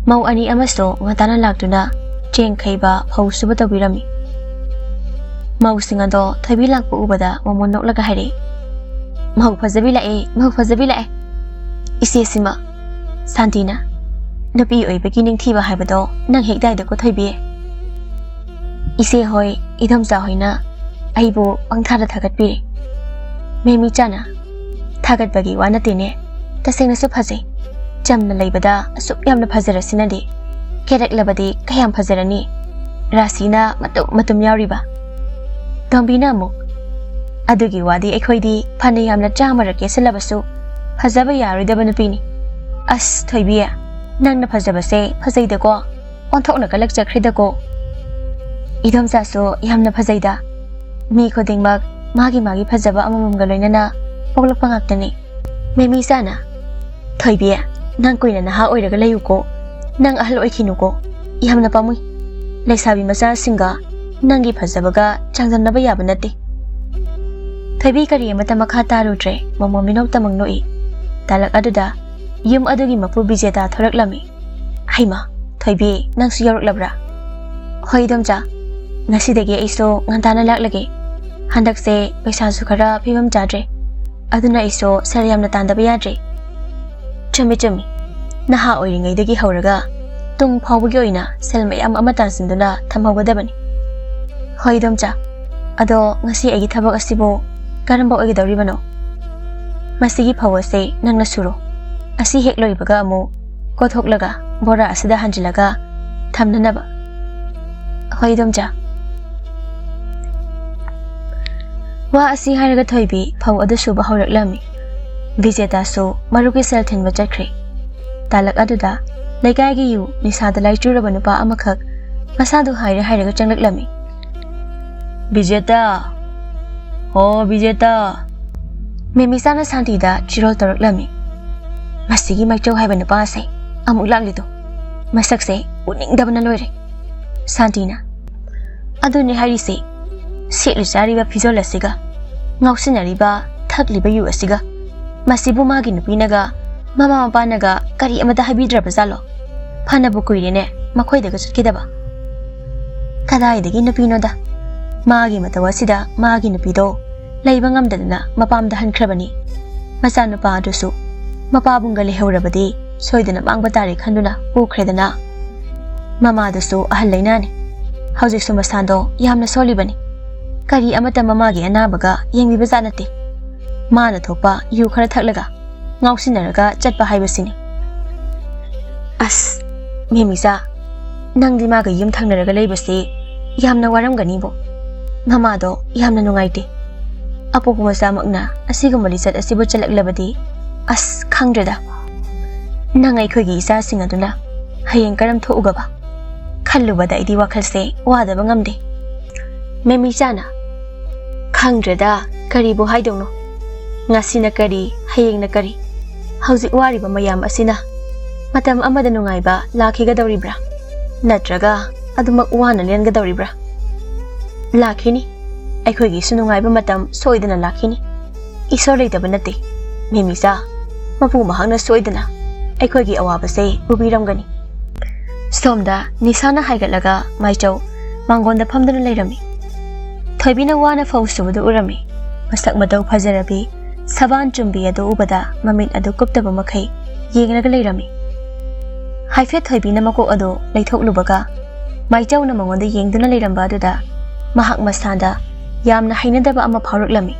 ꯃꯧ ꯑꯅꯤ ꯑꯃꯁꯨ ꯉꯟꯇꯥꯅ ꯂꯥꯛꯇꯨꯅ ꯆꯦꯡ ꯈꯩꯕ, ꯐꯧ ꯁꯨꯕ ꯇꯧꯕꯤꯔꯝꯃꯤ꯫ ꯃꯧꯁꯤꯡ ꯑꯗꯣ ꯊꯣꯏꯕꯤ ꯂꯥꯛꯄ ꯎꯕꯗ ꯃꯣꯃꯣꯟ ꯅꯣꯛꯂꯒ ꯍꯥꯏꯔꯛꯏ, "ꯃꯧ ꯐꯖꯕꯤ ꯂꯥꯛꯑꯦ, ꯃꯧ ꯐꯖꯕꯤ ꯂꯥꯛꯑꯦ꯫ ꯏꯆꯦꯁꯤꯃ ꯁꯥꯟꯇꯤꯅ ꯅꯨꯄꯤ ꯑꯣꯏꯕꯒꯤ ꯅꯤꯡꯊꯤꯕ ꯍꯥꯏꯕꯗꯣ ꯅꯪ ꯍꯦꯛ ꯇꯥꯏꯗꯀꯣ ꯊꯣꯏꯕꯤ?" "ꯏꯆꯦ ꯍꯣꯏ, ꯏꯗꯣꯝꯆꯥ ꯍꯣꯏꯅ ꯑꯩꯕꯨ ꯄꯪꯊꯥꯗ ꯊꯥꯒꯠꯄꯤꯔꯦ꯫ ꯃꯦꯃꯤꯆꯥꯅ ꯊꯥꯒꯠꯄꯒꯤ ꯋꯥ ꯅꯠꯇꯦꯅꯦ, ꯇꯁꯦꯡꯅꯁꯨ ꯐꯖꯩ꯫ ꯆꯝꯅ ꯂꯩꯕꯗ ꯑꯁꯨꯛ ꯌꯥꯝꯅ ꯐꯖꯔꯁꯤꯅꯗꯤ ꯀꯦꯔꯛꯂꯕꯗꯤ ꯀꯌꯥꯝ ꯐꯖꯔꯅꯤ? ꯔꯥꯁꯤꯅ ꯃꯇꯨꯝ ꯃꯇꯨꯝ ꯌꯥꯎꯔꯤꯕ꯫" ꯇꯣꯝꯕꯤꯅ ꯑꯃꯨꯛ, "ꯑꯗꯨꯒꯤ ꯋꯥꯗꯤ ꯑꯩꯈꯣꯏꯗꯤ ꯐꯅ ꯌꯥꯝꯅ ꯆꯥꯝꯃꯔꯛ ꯀꯦꯁꯤꯜꯂꯕꯁꯨ ꯐꯖꯕ ꯌꯥꯔꯣꯏꯗꯕ ꯅꯨꯄꯤꯅꯤ꯫ ꯑꯁ ꯊꯣꯏꯕꯤ, ꯅꯪꯅ ꯐꯖꯕꯁꯦ ꯐꯖꯩꯗꯀꯣ, ꯑꯣꯟꯊꯣꯛꯅ ꯀꯂꯛꯆꯈ꯭ꯔꯦꯗꯀꯣ꯫ ꯏꯗꯣꯝꯆꯥꯁꯨ ꯌꯥꯝꯅ ꯐꯖꯩꯗ꯫ ꯃꯤ ꯈꯨꯗꯤꯡꯃꯛ ꯃꯥꯒꯤ ꯃꯥꯒꯤ ꯐꯖꯕ ꯑꯃꯃꯝꯒ ꯂꯣꯏꯅꯅ ꯄꯣꯛꯂꯛꯄ ꯉꯥꯛꯇꯅꯤ꯫ ꯃꯦꯃꯤꯆꯥꯅ, ꯊꯣꯏꯕꯤ, ꯅꯪ ꯀꯨꯏꯅ ꯅꯍꯥ ꯑꯣꯏꯔꯒ ꯂꯩꯌꯨꯀꯣ, ꯅꯪ ꯑꯍꯜ ꯑꯣꯏꯈꯤꯅꯨꯀꯣ, ꯌꯥꯝꯅ ꯄꯥꯝꯃꯨꯏ꯫ ꯂꯩꯁꯥꯕꯤ ꯃꯆꯥꯁꯤꯡꯒ ꯅꯪꯒꯤ ꯐꯖꯕꯒ ꯆꯥꯡꯗꯝꯅꯕ ꯌꯥꯕ ꯅꯠꯇꯦ꯫" ꯊꯣꯏꯕꯤ ꯀꯔꯤ ꯑꯃꯠꯇ ꯃꯈꯥ ꯇꯥꯔꯨꯗ꯭ꯔꯦ, ꯃꯣꯃꯣꯟ ꯃꯤꯅꯣꯛꯇꯃꯛ ꯅꯣꯛꯏ꯫ ꯇꯥꯂꯛ ꯑꯗꯨꯗ ꯌꯨꯝ ꯑꯗꯨꯒꯤ ꯃꯄꯨ ꯕꯤꯖꯦꯇꯥ ꯊꯣꯔꯛꯂꯝꯃꯤ꯫ "ꯍꯩꯃꯥ, ꯊꯣꯏꯕꯤ, ꯅꯪꯁꯨ ꯌꯥꯎꯔꯛꯂꯕ꯭ꯔꯥ?" "ꯍꯣꯏ ꯏꯗꯣꯝꯆꯥ, ꯉꯁꯤꯗꯒꯤ ꯑꯩꯁꯨ ꯉꯟꯇꯥꯅ ꯂꯥꯛꯂꯒꯦ꯫ ꯍꯟꯗꯛꯁꯦ ꯄꯩꯁꯥꯁꯨ ꯈꯔ ꯐꯤꯕꯝ ꯆꯥꯗ꯭ꯔꯦ, ꯑꯗꯨꯅ ꯑꯩꯁꯨ ꯁꯦꯜ ꯌꯥꯝꯅ ꯇꯥꯟꯗꯕ ꯌꯥꯗ꯭ꯔꯦ꯫" "ꯆꯨꯝꯃꯤ ꯆꯨꯝꯃꯤ, ꯅꯍꯥ ꯑꯣꯏꯔꯤꯉꯩꯗꯒꯤ ꯍꯧꯔꯒ ꯇꯨꯡ ꯐꯥꯎꯕꯒꯤ ꯑꯣꯏꯅ ꯁꯦꯜ ꯃꯌꯥꯝ ꯑꯃ ꯇꯥꯟꯁꯤꯟꯗꯨꯅ ꯊꯝꯍꯧꯒꯗꯕꯅꯤ꯫" "ꯍꯣꯏ ꯏꯗꯣꯝꯆꯥ, ꯑꯗꯣ ꯉꯁꯤ ꯑꯩꯒꯤ ꯊꯕꯛ ꯑꯁꯤꯕꯨ ꯀꯔꯝꯕ ꯑꯣꯏꯒꯗꯧꯔꯤꯕꯅꯣ?" "ꯃꯁꯤꯒꯤ ꯐꯧ ꯑꯁꯦ ꯅꯪꯅ ꯁꯨꯔꯣ꯫ ꯑꯁꯤ ꯍꯦꯛ ꯂꯣꯏꯕꯒ ꯑꯃꯨꯛ ꯀꯣꯊꯣꯛꯂꯒ ꯕꯣꯔꯥ ꯑꯁꯤꯗ ꯍꯥꯟꯖꯤꯜꯂꯒ ꯊꯝꯅꯅꯕ꯫" "ꯍꯣꯏ ꯏꯗꯣꯝꯆꯥ꯫" ꯋꯥ ꯑꯁꯤ ꯍꯥꯏꯔꯒ ꯊꯣꯏꯕꯤ ꯐꯧ ꯑꯗꯨ ꯁꯨꯕ ꯍꯧꯔꯛꯂꯝꯃꯤ꯫ ꯕꯤꯖꯦꯇꯥꯁꯨ ꯃꯔꯨꯞꯀꯤ ꯁꯦꯜ ꯊꯤꯟꯕ ꯆꯠꯈ꯭ꯔꯦ꯫ ꯇꯥꯂꯛ ꯑꯗꯨꯗ ꯂꯩꯀꯥꯏꯒꯤ ꯌꯨ ꯅꯤꯁꯥꯗ ꯂꯥꯏꯆꯨꯔꯕ ꯅꯨꯄꯥ ꯑꯃꯈꯛ ꯃꯁꯥꯗꯨ ꯍꯥꯏꯔꯦ ꯍꯥꯏꯔꯒ ꯆꯪꯂꯛꯂꯝꯃꯤ꯫ "ꯕꯤꯖꯦꯇꯥ! ꯍꯣ ꯕꯤꯖꯦꯇꯥ!" ꯃꯦꯃꯤꯆꯥꯅ ꯁꯥꯟꯇꯤꯗ ꯆꯤꯔꯣꯜ ꯇꯧꯔꯛꯂꯝꯃꯤ꯫ "ꯃꯁꯤꯒꯤ ꯃꯩꯆꯧ ꯍꯥꯏꯕ ꯅꯨꯄꯥ ꯑꯁꯦ ꯑꯃꯨꯛ ꯂꯥꯛꯂꯤꯗꯣ꯫ ꯃꯁꯛꯁꯦ ꯎꯅꯤꯡꯗꯕꯅ ꯂꯣꯏꯔꯦ꯫" ꯁꯥꯟꯇꯤꯅ, "ꯑꯗꯨꯅꯤ ꯍꯥꯏꯔꯤꯁꯦ, ꯁꯦꯠꯂꯤ ꯆꯥꯔꯤꯕ ꯐꯤꯖꯣꯜ ꯑꯁꯤꯒ, ꯉꯥꯎꯁꯤꯟꯅꯔꯤꯕ ꯊꯛꯂꯤꯕ ꯌꯨ ꯑꯁꯤꯒ, ꯃꯁꯤꯕꯨ ꯃꯥꯒꯤ ꯅꯨꯄꯤꯅꯒ ꯃꯃꯥ ꯃꯄꯥꯅꯒ ꯀꯔꯤ ꯑꯃꯠꯇ ꯍꯥꯏꯕꯤꯗ꯭ꯔꯕ ꯖꯥꯠꯂꯣ? ꯐꯅꯕꯨ ꯀꯨꯏꯔꯦꯅꯦ ꯃꯈꯣꯏꯗꯒ ꯆꯠꯈꯤꯗꯕ꯫ ꯀꯗꯥꯏꯗꯒꯤ ꯅꯨꯄꯤꯅꯣꯗ? ꯃꯥꯒꯤ ꯃꯇꯧ ꯑꯁꯤꯗ ꯃꯥꯒꯤ ꯅꯨꯄꯤꯗꯣ ꯂꯩꯕ ꯉꯝꯗꯗꯅ ꯃꯄꯥꯝꯗ ꯍꯟꯈ꯭ꯔꯕꯅꯤ꯫ ꯃꯆꯥꯅꯨꯄꯥ ꯑꯗꯨꯁꯨ ꯃꯄꯥꯕꯨꯡꯒ ꯂꯩꯍꯧꯔꯕꯗꯤ ꯁꯣꯏꯗꯅ ꯃꯥꯡꯕ ꯇꯥꯔꯦ ꯈꯟꯗꯨꯅ ꯄꯨꯈ꯭ꯔꯦꯗꯅ꯫ ꯃꯃꯥꯗꯨꯁꯨ ꯑꯍꯜ ꯂꯩꯅꯥꯅꯤ꯫ ꯍꯧꯖꯤꯛꯁꯨ ꯃꯁꯥꯗꯣ ꯌꯥꯝꯅ ꯁꯣꯜꯂꯤꯕꯅꯤ꯫ ꯀꯔꯤ ꯑꯃꯠꯇ ꯃꯃꯥꯒꯤ ꯑꯅꯥꯕꯒ ꯌꯦꯡꯕꯤꯕ ꯖꯥꯠ ꯅꯠꯇꯦ꯫ ꯃꯥꯅ ꯊꯣꯛꯄ ꯌꯨ ꯈꯔ ꯊꯛꯂꯒ ꯉꯥꯎꯁꯤꯟꯅꯔꯒ ꯆꯠꯄ ꯍꯥꯏꯕꯁꯤꯅꯤ꯫" "ꯑꯁ, ꯃꯦꯃꯤꯆꯥ, ꯅꯪꯗꯤ ꯃꯥꯒ ꯌꯨꯝ ꯊꯪꯅꯔꯒ ꯂꯩꯕꯁꯤ ꯌꯥꯝꯅ ꯋꯥꯔꯝꯒꯅꯤꯕꯣ꯫ ꯃꯃꯥꯗꯣ ꯌꯥꯝꯅ ꯅꯨꯡꯉꯥꯏꯇꯦ꯫ ꯑꯄꯣꯛꯄ ꯃꯆꯥꯃꯛꯅ ꯑꯁꯤꯒꯨꯝꯕ ꯂꯤꯆꯠ ꯑꯁꯤꯕꯨ ꯆꯠꯂꯛꯂꯕꯗꯤ, ꯑꯁ, ꯈꯪꯗ꯭ꯔꯦꯗ꯫ ꯅꯪ ꯑꯩꯈꯣꯏꯒꯤ ꯏꯆꯥꯁꯤꯡ ꯑꯗꯨꯅ ꯍꯌꯦꯡ ꯀꯔꯝ ꯊꯣꯛꯎꯒꯕ? ꯈꯜꯂꯨꯕꯗ ꯑꯩꯗꯤ ꯋꯥꯈꯜꯁꯦ ꯋꯥꯗꯕ ꯉꯝꯗꯦ꯫" ꯃꯦꯃꯤꯆꯥꯅ, "ꯈꯪꯗ꯭ꯔꯦꯗ, ꯀꯔꯤꯕꯨ ꯍꯥꯏꯗꯧꯅꯣ? ꯉꯁꯤꯅ ꯀꯔꯤ, ꯍꯌꯦꯡꯅ ꯀꯔꯤ? ꯍꯧꯖꯤꯛ ꯋꯥꯔꯤꯕ ꯃꯌꯥꯝ ꯑꯁꯤꯅ ꯃꯇꯝ ꯑꯃꯗ ꯅꯨꯡꯉꯥꯏꯕ ꯂꯥꯛꯈꯤꯒꯗꯧꯔꯤꯕ꯭ꯔꯥ? ꯅꯠꯇ꯭ꯔꯒ ꯑꯗꯨꯃꯛ ꯋꯥꯅ ꯂꯦꯟꯒꯗꯧꯔꯤꯕ꯭ꯔꯥ? ꯂꯥꯛꯈꯤꯅꯤ꯫ ꯑꯩꯈꯣꯏꯒꯤꯁꯨ ꯅꯨꯡꯉꯥꯏꯕ ꯃꯇꯝ ꯁꯣꯏꯗꯅ ꯂꯥꯛꯈꯤꯅꯤ꯫ ꯏꯁꯣꯔ ꯂꯩꯇꯕ ꯅꯠꯇꯦ, ꯃꯦꯃꯤꯆꯥ꯫ ꯃꯄꯨ ꯃꯍꯥꯛꯅ ꯁꯣꯏꯗꯅ ꯑꯩꯈꯣꯏꯒꯤ ꯑꯋꯥꯕꯁꯦ ꯎꯕꯤꯔꯝꯒꯅꯤ꯫" ꯁꯣꯝꯗ ꯅꯤꯁꯥꯅ ꯍꯥꯏꯒꯠꯂꯒ ꯃꯥꯏꯆꯧ ꯃꯥꯡꯒꯣꯟꯗ ꯐꯝꯗꯨꯅ ꯂꯩꯔꯝꯃꯤ꯫ ꯊꯣꯏꯕꯤꯅ ꯋꯥꯅ ꯐꯧ ꯁꯨꯕꯗꯨ ꯎꯔꯝꯃꯤ꯫ ꯃꯁꯛ ꯃꯇꯧ ꯐꯖꯔꯕꯤ ꯁꯕꯥꯟ ꯆꯨꯝꯕꯤ ꯑꯗꯨ ꯎꯕꯗ ꯃꯃꯤꯠ ꯑꯗꯨ ꯀꯨꯞꯇꯕ ꯃꯈꯩ ꯌꯦꯡꯂꯒ ꯂꯩꯔꯝꯃꯤ꯫ ꯍꯥꯏꯐꯦꯠ ꯊꯣꯏꯕꯤꯅ ꯃꯀꯣꯛ ꯑꯗꯨ ꯂꯩꯊꯣꯛꯂꯨꯕꯒ ꯃꯥꯏꯆꯧꯅ ꯃꯉꯣꯟꯗ ꯌꯦꯡꯗꯨꯅ ꯂꯩꯔꯝꯕ ꯑꯗꯨꯗ ꯃꯍꯥꯛ ꯃꯁꯥꯗ ꯌꯥꯝꯅ ꯍꯩꯅꯗꯕ ꯑꯃ ꯐꯥꯎꯔꯛꯂꯝꯃꯤ꯫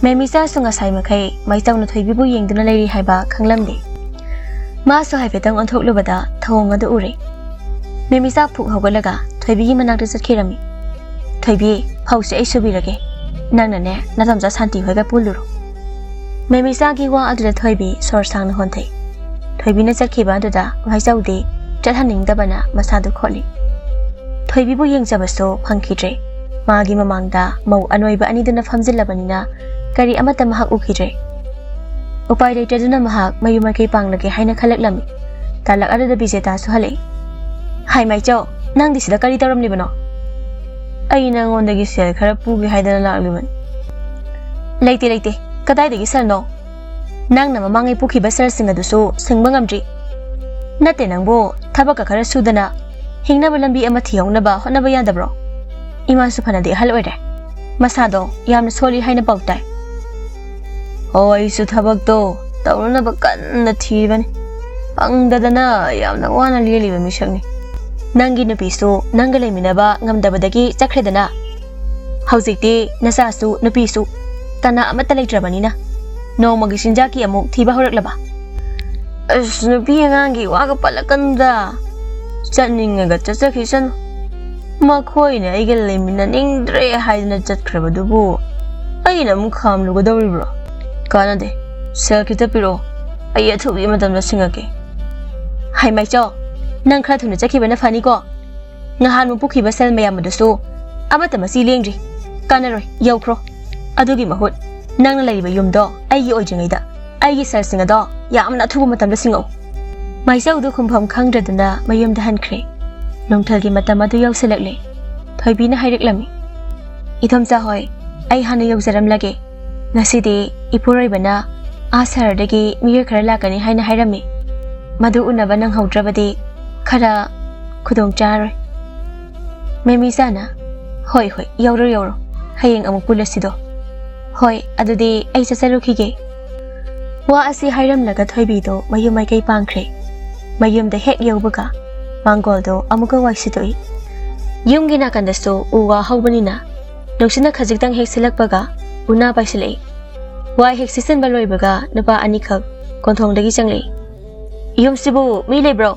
ꯃꯦꯃꯤꯆꯥꯁꯨ ꯉꯁꯥꯏ ꯃꯈꯩ ꯃꯥꯏꯆꯧꯅ ꯊꯣꯏꯕꯤꯕꯨ ꯌꯦꯡꯗꯨꯅ ꯂꯩꯔꯤ ꯍꯥꯏꯕ ꯈꯪꯂꯝꯗꯦ꯫ ꯃꯥꯁꯨ ꯍꯥꯏꯐꯦꯠꯇꯪ ꯑꯣꯟꯊꯣꯛꯂꯨꯕꯗ ꯊꯧꯑꯣꯡ ꯑꯗꯨ ꯎꯔꯦ꯫ ꯃꯦꯃꯤꯆꯥ ꯐꯨꯛ ꯍꯧꯒꯠꯂꯒ ꯊꯣꯏꯕꯤꯒꯤ ꯃꯅꯥꯛꯇ ꯆꯠꯈꯤꯔꯝꯃꯤ꯫ "ꯊꯣꯏꯕꯤ, ꯐꯧꯁꯦ ꯑꯩ ꯁꯨꯕꯤꯔꯒꯦ꯫ ꯅꯪꯅꯅꯦ ꯅꯗꯣꯝꯆꯥ ꯁꯥꯟꯇꯤ ꯍꯣꯏꯒ ꯄꯨꯜꯂꯨꯔꯣ꯫ ꯃꯦꯃꯤꯆꯥꯒꯤ ꯋꯥ ꯑꯗꯨꯗ ꯊꯣꯏꯕꯤ ꯁꯣꯔ ꯁꯥꯡꯅ ꯍꯣꯟꯊꯩ꯫ ꯊꯣꯏꯕꯤꯅ ꯆꯠꯈꯤꯕ ꯑꯗꯨꯗ ꯃꯥꯏꯆꯧꯗꯤ ꯆꯠꯍꯟꯅꯤꯡꯗꯕꯅ ꯃꯁꯥꯗꯨ ꯈꯣꯠꯂꯤ꯫ ꯊꯣꯏꯕꯤꯕꯨ ꯌꯦꯡꯖꯕꯁꯨ ꯐꯪꯈꯤꯗ꯭ꯔꯦ꯫ ꯃꯥꯒꯤ ꯃꯃꯥꯡꯗ ꯃꯧ ꯑꯅꯣꯏꯕ ꯑꯅꯤꯗꯨꯅ ꯐꯝꯖꯤꯜꯂꯕꯅꯤꯅ ꯀꯔꯤ ꯑꯃꯠꯇ ꯃꯍꯥꯛ ꯎꯈꯤꯗ꯭ꯔꯦ꯫ ꯎꯄꯥꯏ ꯂꯩꯇꯗꯨꯅ ꯃꯍꯥꯛ ꯃꯌꯨꯝ ꯃꯥꯏꯀꯩ ꯄꯥꯡꯂꯒꯦ ꯍꯥꯏꯅ ꯈꯜꯂꯛꯂꯝꯃꯤ꯫ ꯇꯥꯂꯛ ꯑꯗꯨꯗ ꯕꯤꯖꯦꯇꯥꯁꯨ ꯍꯜꯂꯛꯏ꯫ "ꯍꯥꯏ ꯃꯥꯏꯆꯧ, ꯅꯪꯗꯤ ꯁꯤꯗ ꯀꯔꯤ ꯇꯧꯔꯝꯂꯤꯕꯅꯣ?" "ꯑꯩ ꯅꯉꯣꯟꯗꯒꯤ ꯁꯦꯜ ꯈꯔ ꯄꯨꯒꯦ ꯍꯥꯏꯗꯅ ꯂꯥꯛꯂꯤꯕꯅꯤ꯫" "ꯂꯩꯇꯦ, ꯂꯩꯇꯦ꯫ ꯀꯗꯥꯏꯗꯒꯤ ꯁꯦꯜꯅꯣ? ꯅꯪꯅ ꯃꯃꯥꯡꯉꯩ ꯄꯨꯈꯤꯕ ꯁꯦꯜꯁꯤꯡ ꯑꯗꯨꯁꯨ ꯁꯤꯡꯕ ꯉꯝꯗ꯭ꯔꯤ꯫ ꯅꯠꯇꯦ ꯅꯪꯕꯨ ꯊꯕꯛꯀ ꯈꯔ ꯁꯨꯗꯅ ꯍꯤꯡꯅꯕ ꯂꯝꯕꯤ ꯑꯃ ꯊꯤꯍꯧꯅꯕ ꯍꯣꯠꯅꯕ ꯌꯥꯗꯕ꯭ꯔꯣ? ꯏꯃꯥꯁꯨ ꯐꯅꯗꯤ ꯑꯍꯜ ꯑꯣꯏꯔꯦ꯫ ꯃꯁꯥꯗꯣ ꯌꯥꯝꯅ ꯁꯣꯜꯂꯤ ꯍꯥꯏꯅ ꯄꯥꯎ ꯇꯥꯏ꯫" "ꯑꯣ, ꯑꯩꯁꯨ ꯊꯕꯛꯇꯣ ꯇꯧꯅꯅꯕ ꯀꯟꯅ ꯊꯤꯔꯤꯕꯅꯤ꯫ ꯐꯪꯗꯗꯅ ꯌꯥꯝꯅ ꯋꯥꯅ ꯂꯦꯜꯂꯤꯕ ꯃꯤꯁꯛꯅꯤ꯫ ꯅꯪꯒꯤ ꯅꯨꯄꯤꯁꯨ ꯅꯪꯒ ꯂꯩꯃꯤꯟꯅꯕ ꯉꯝꯗꯕꯗꯒꯤ ꯆꯠꯈ꯭ꯔꯦꯗꯅ꯫ ꯍꯧꯖꯤꯛꯇꯤ ꯅꯆꯥꯁꯨ ꯅꯨꯄꯤꯁꯨ ꯀꯅꯥ ꯑꯃꯠꯇ ꯂꯩꯇ꯭ꯔꯕꯅꯤꯅ ꯅꯣꯡꯃꯒꯤ ꯆꯤꯟꯖꯥꯛꯀꯤ ꯑꯃꯨꯛ ꯊꯤꯕ ꯍꯧꯔꯛꯂꯕ?" "ꯑꯁ, ꯅꯨꯄꯤ ꯑꯉꯥꯡꯒꯤ ꯋꯥꯒ ꯄꯜꯂꯛꯀꯅꯨꯗ꯫ ꯆꯠꯅꯤꯡꯉꯒ ꯆꯠꯆꯈꯤꯁꯅꯨ꯫ ꯃꯈꯣꯏꯅ ꯑꯩꯒ ꯂꯩꯃꯤꯟꯅꯅꯤꯡꯗ꯭ꯔꯦ ꯍꯥꯏꯗꯅ ꯆꯠꯈ꯭ꯔꯕꯗꯨꯕꯨ ꯑꯩꯅ ꯑꯃꯨꯛ ꯈꯥꯝꯂꯨꯒꯗꯧꯔꯤꯕ꯭ꯔꯣ? ꯀꯥꯟꯅꯗꯦ꯫ ꯁꯦꯜ ꯈꯤꯇ ꯄꯤꯔꯛꯑꯣ꯫ ꯑꯩ ꯑꯊꯨꯕꯤ ꯃꯇꯝꯗ ꯁꯤꯡꯉꯛꯀꯦ꯫" "ꯍꯥꯏ ꯃꯥꯏꯆꯧ, ꯅꯪ ꯈꯔ ꯊꯨꯅ ꯆꯠꯈꯤꯕꯅ ꯐꯅꯤꯀꯣ꯫ ꯉꯍꯥꯟꯃꯨꯛ ꯄꯨꯈꯤꯕ ꯁꯦꯜ ꯃꯌꯥꯝ ꯑꯗꯨꯁꯨ ꯑꯃꯠꯇ ꯃꯆꯤ ꯂꯦꯡꯗ꯭ꯔꯤ꯫ ꯀꯥꯟꯅꯔꯣꯏ, ꯌꯧꯈ꯭ꯔꯣ꯫ ꯑꯗꯨꯒꯤ ꯃꯍꯨꯠ ꯅꯪꯅ ꯂꯩꯔꯤꯕ ꯌꯨꯝꯗꯣ ꯑꯩꯒꯤ ꯑꯣꯏꯗ꯭ꯔꯤꯉꯩꯗ ꯑꯩꯒꯤ ꯁꯦꯜꯁꯤꯡ ꯑꯗꯣ ꯌꯥꯝꯅ ꯑꯊꯨꯕ ꯃꯇꯝꯗ ꯁꯤꯡꯉꯛꯎ꯫" ꯃꯥꯏꯆꯧꯗꯨ ꯈꯨꯝꯐꯝ ꯈꯪꯗ꯭ꯔꯗꯨꯅ ꯃꯌꯨꯝꯗ ꯍꯟꯈ꯭ꯔꯦ꯫ ꯅꯨꯡꯊꯤꯜꯒꯤ ꯃꯇꯝ ꯑꯗꯨ ꯌꯧꯁꯤꯜꯂꯛꯂꯦ꯫ ꯊꯣꯏꯕꯤꯅ ꯍꯥꯏꯔꯛꯂꯝꯃꯤ, "ꯏꯗꯣꯝꯆꯥ ꯍꯣꯏ, ꯑꯩ ꯍꯥꯟꯅ ꯌꯧꯖꯔꯝꯂꯒꯦ꯫ ꯉꯁꯤꯗꯤ ꯏꯄꯨꯔꯣꯏꯕꯅ ꯑꯥ ꯁꯍꯔꯗꯒꯤ ꯃꯤꯑꯣꯏ ꯈꯔ ꯂꯥꯛꯀꯅꯤ ꯍꯥꯏꯅ ꯍꯥꯏꯔꯝꯃꯤ꯫ ꯃꯗꯨ ꯎꯅꯕ ꯅꯪꯍꯧꯗ꯭ꯔꯕꯗꯤ ꯈꯔ ꯈꯨꯗꯣꯡ ꯆꯥꯔꯣꯏ꯫" ꯃꯦꯃꯤꯆꯥꯅ, "ꯍꯣꯏ, ꯍꯣꯏ, ꯌꯧꯔꯣ, ꯌꯧꯔꯣ꯫ ꯍꯌꯦꯡ ꯑꯃꯨꯛ ꯄꯨꯜꯂꯁꯤꯗꯣ꯫" "ꯍꯣꯏ, ꯑꯗꯨꯗꯤ ꯑꯩ ꯆꯠꯆꯔꯨꯈꯤꯒꯦ꯫" ꯋꯥ ꯑꯁꯤ ꯍꯥꯏꯔꯝꯂꯒ ꯊꯣꯏꯕꯤꯗꯣ ꯃꯌꯨꯝ ꯃꯥꯏꯀꯩ ꯄꯥꯡꯈ꯭ꯔꯦ꯫ ꯃꯌꯨꯝꯗ ꯍꯦꯛ ꯌꯧꯕꯒ ꯃꯥꯡꯒꯣꯜꯗꯣ ꯑꯃꯨꯛꯀ ꯋꯥꯏ ꯁꯤꯠꯇꯣꯛꯏ꯫ ꯌꯨꯝꯒꯤ ꯅꯥꯀꯟꯗꯁꯨ ꯎ ꯋꯥ ꯍꯧꯕꯅꯤꯅ ꯅꯨꯡꯁꯤꯠꯅ ꯈꯖꯤꯛꯇꯪ ꯍꯦꯛ ꯁꯤꯜꯂꯛꯄꯒ ꯎꯅꯥ ꯄꯥꯏꯁꯤꯜꯂꯛꯏ꯫ ꯋꯥꯏ ꯍꯦꯛ ꯁꯤꯠꯆꯤꯟꯕ ꯂꯣꯏꯕꯒ ꯅꯨꯄꯥ ꯑꯅꯤꯈꯛ ꯀꯣꯟꯊꯣꯡꯗꯒꯤ ꯆꯪꯂꯛꯏ꯫ "ꯌꯨꯝꯁꯤꯕꯨ ꯃꯤ ꯂꯩꯕ꯭ꯔꯣ?"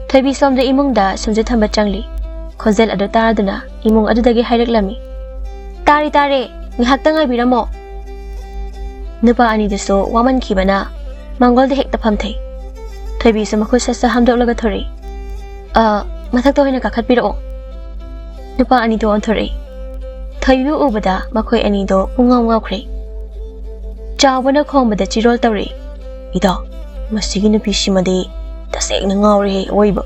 ꯊꯣꯏꯕꯤ ꯁꯣꯝꯗ ꯏꯃꯨꯡꯗ ꯁꯨꯝꯖꯤꯠ ꯊꯝꯕ ꯆꯪꯂꯤ꯫ ꯈꯣꯟꯖꯦꯜ ꯑꯗꯨ ꯇꯥꯗꯨꯅ ꯏꯃꯨꯡ ꯑꯗꯨꯗꯒꯤ ꯍꯥꯏꯔꯛꯂꯝꯃꯤ, "ꯇꯥꯔꯦ, ꯇꯥꯔꯦ, ꯉꯥꯏꯍꯥꯛꯇ ꯉꯥꯏꯕꯤꯔꯝꯃꯣ꯫" ꯅꯨꯄꯥ ꯑꯅꯤꯗꯨꯁꯨ ꯋꯥꯃꯟꯈꯤꯕꯅ ꯃꯥꯡꯒꯣꯜꯗ ꯍꯦꯛꯇ ꯐꯝꯊꯩ꯫ ꯊꯣꯏꯕꯤꯁꯨ ꯃꯈꯨꯠ ꯁꯠ ꯁꯠ ꯍꯥꯝꯗꯣꯛꯂꯒ ꯊꯣꯔꯛꯏ꯫ "ꯑ, ꯃꯊꯛꯇ ꯑꯣꯏꯅ ꯀꯥꯈꯠꯄꯤꯔꯛꯑꯣ꯫" ꯅꯨꯄꯥ ꯑꯅꯤꯗꯣ ꯑꯣꯟꯊꯣꯔꯛꯏ꯫ ꯊꯣꯏꯕꯤꯕꯨ ꯎꯕꯗ ꯃꯈꯣꯏ ꯑꯅꯤꯗꯣ ꯄꯨꯡꯉꯥꯎ ꯉꯥꯎꯈ꯭ꯔꯦ꯫ ꯆꯥꯎꯕꯅ ꯈꯣꯝꯕꯗ ꯆꯤꯔꯣꯜ ꯇꯧꯔꯛꯏ꯫ "ꯏꯇꯥꯎ, ꯃꯁꯤꯒꯤ ꯅꯨꯄꯤꯁꯤꯃꯗꯤ ꯇꯁꯦꯡꯅ ꯉꯥꯎꯔꯦꯍꯦ ꯑꯋꯣꯏꯕ꯫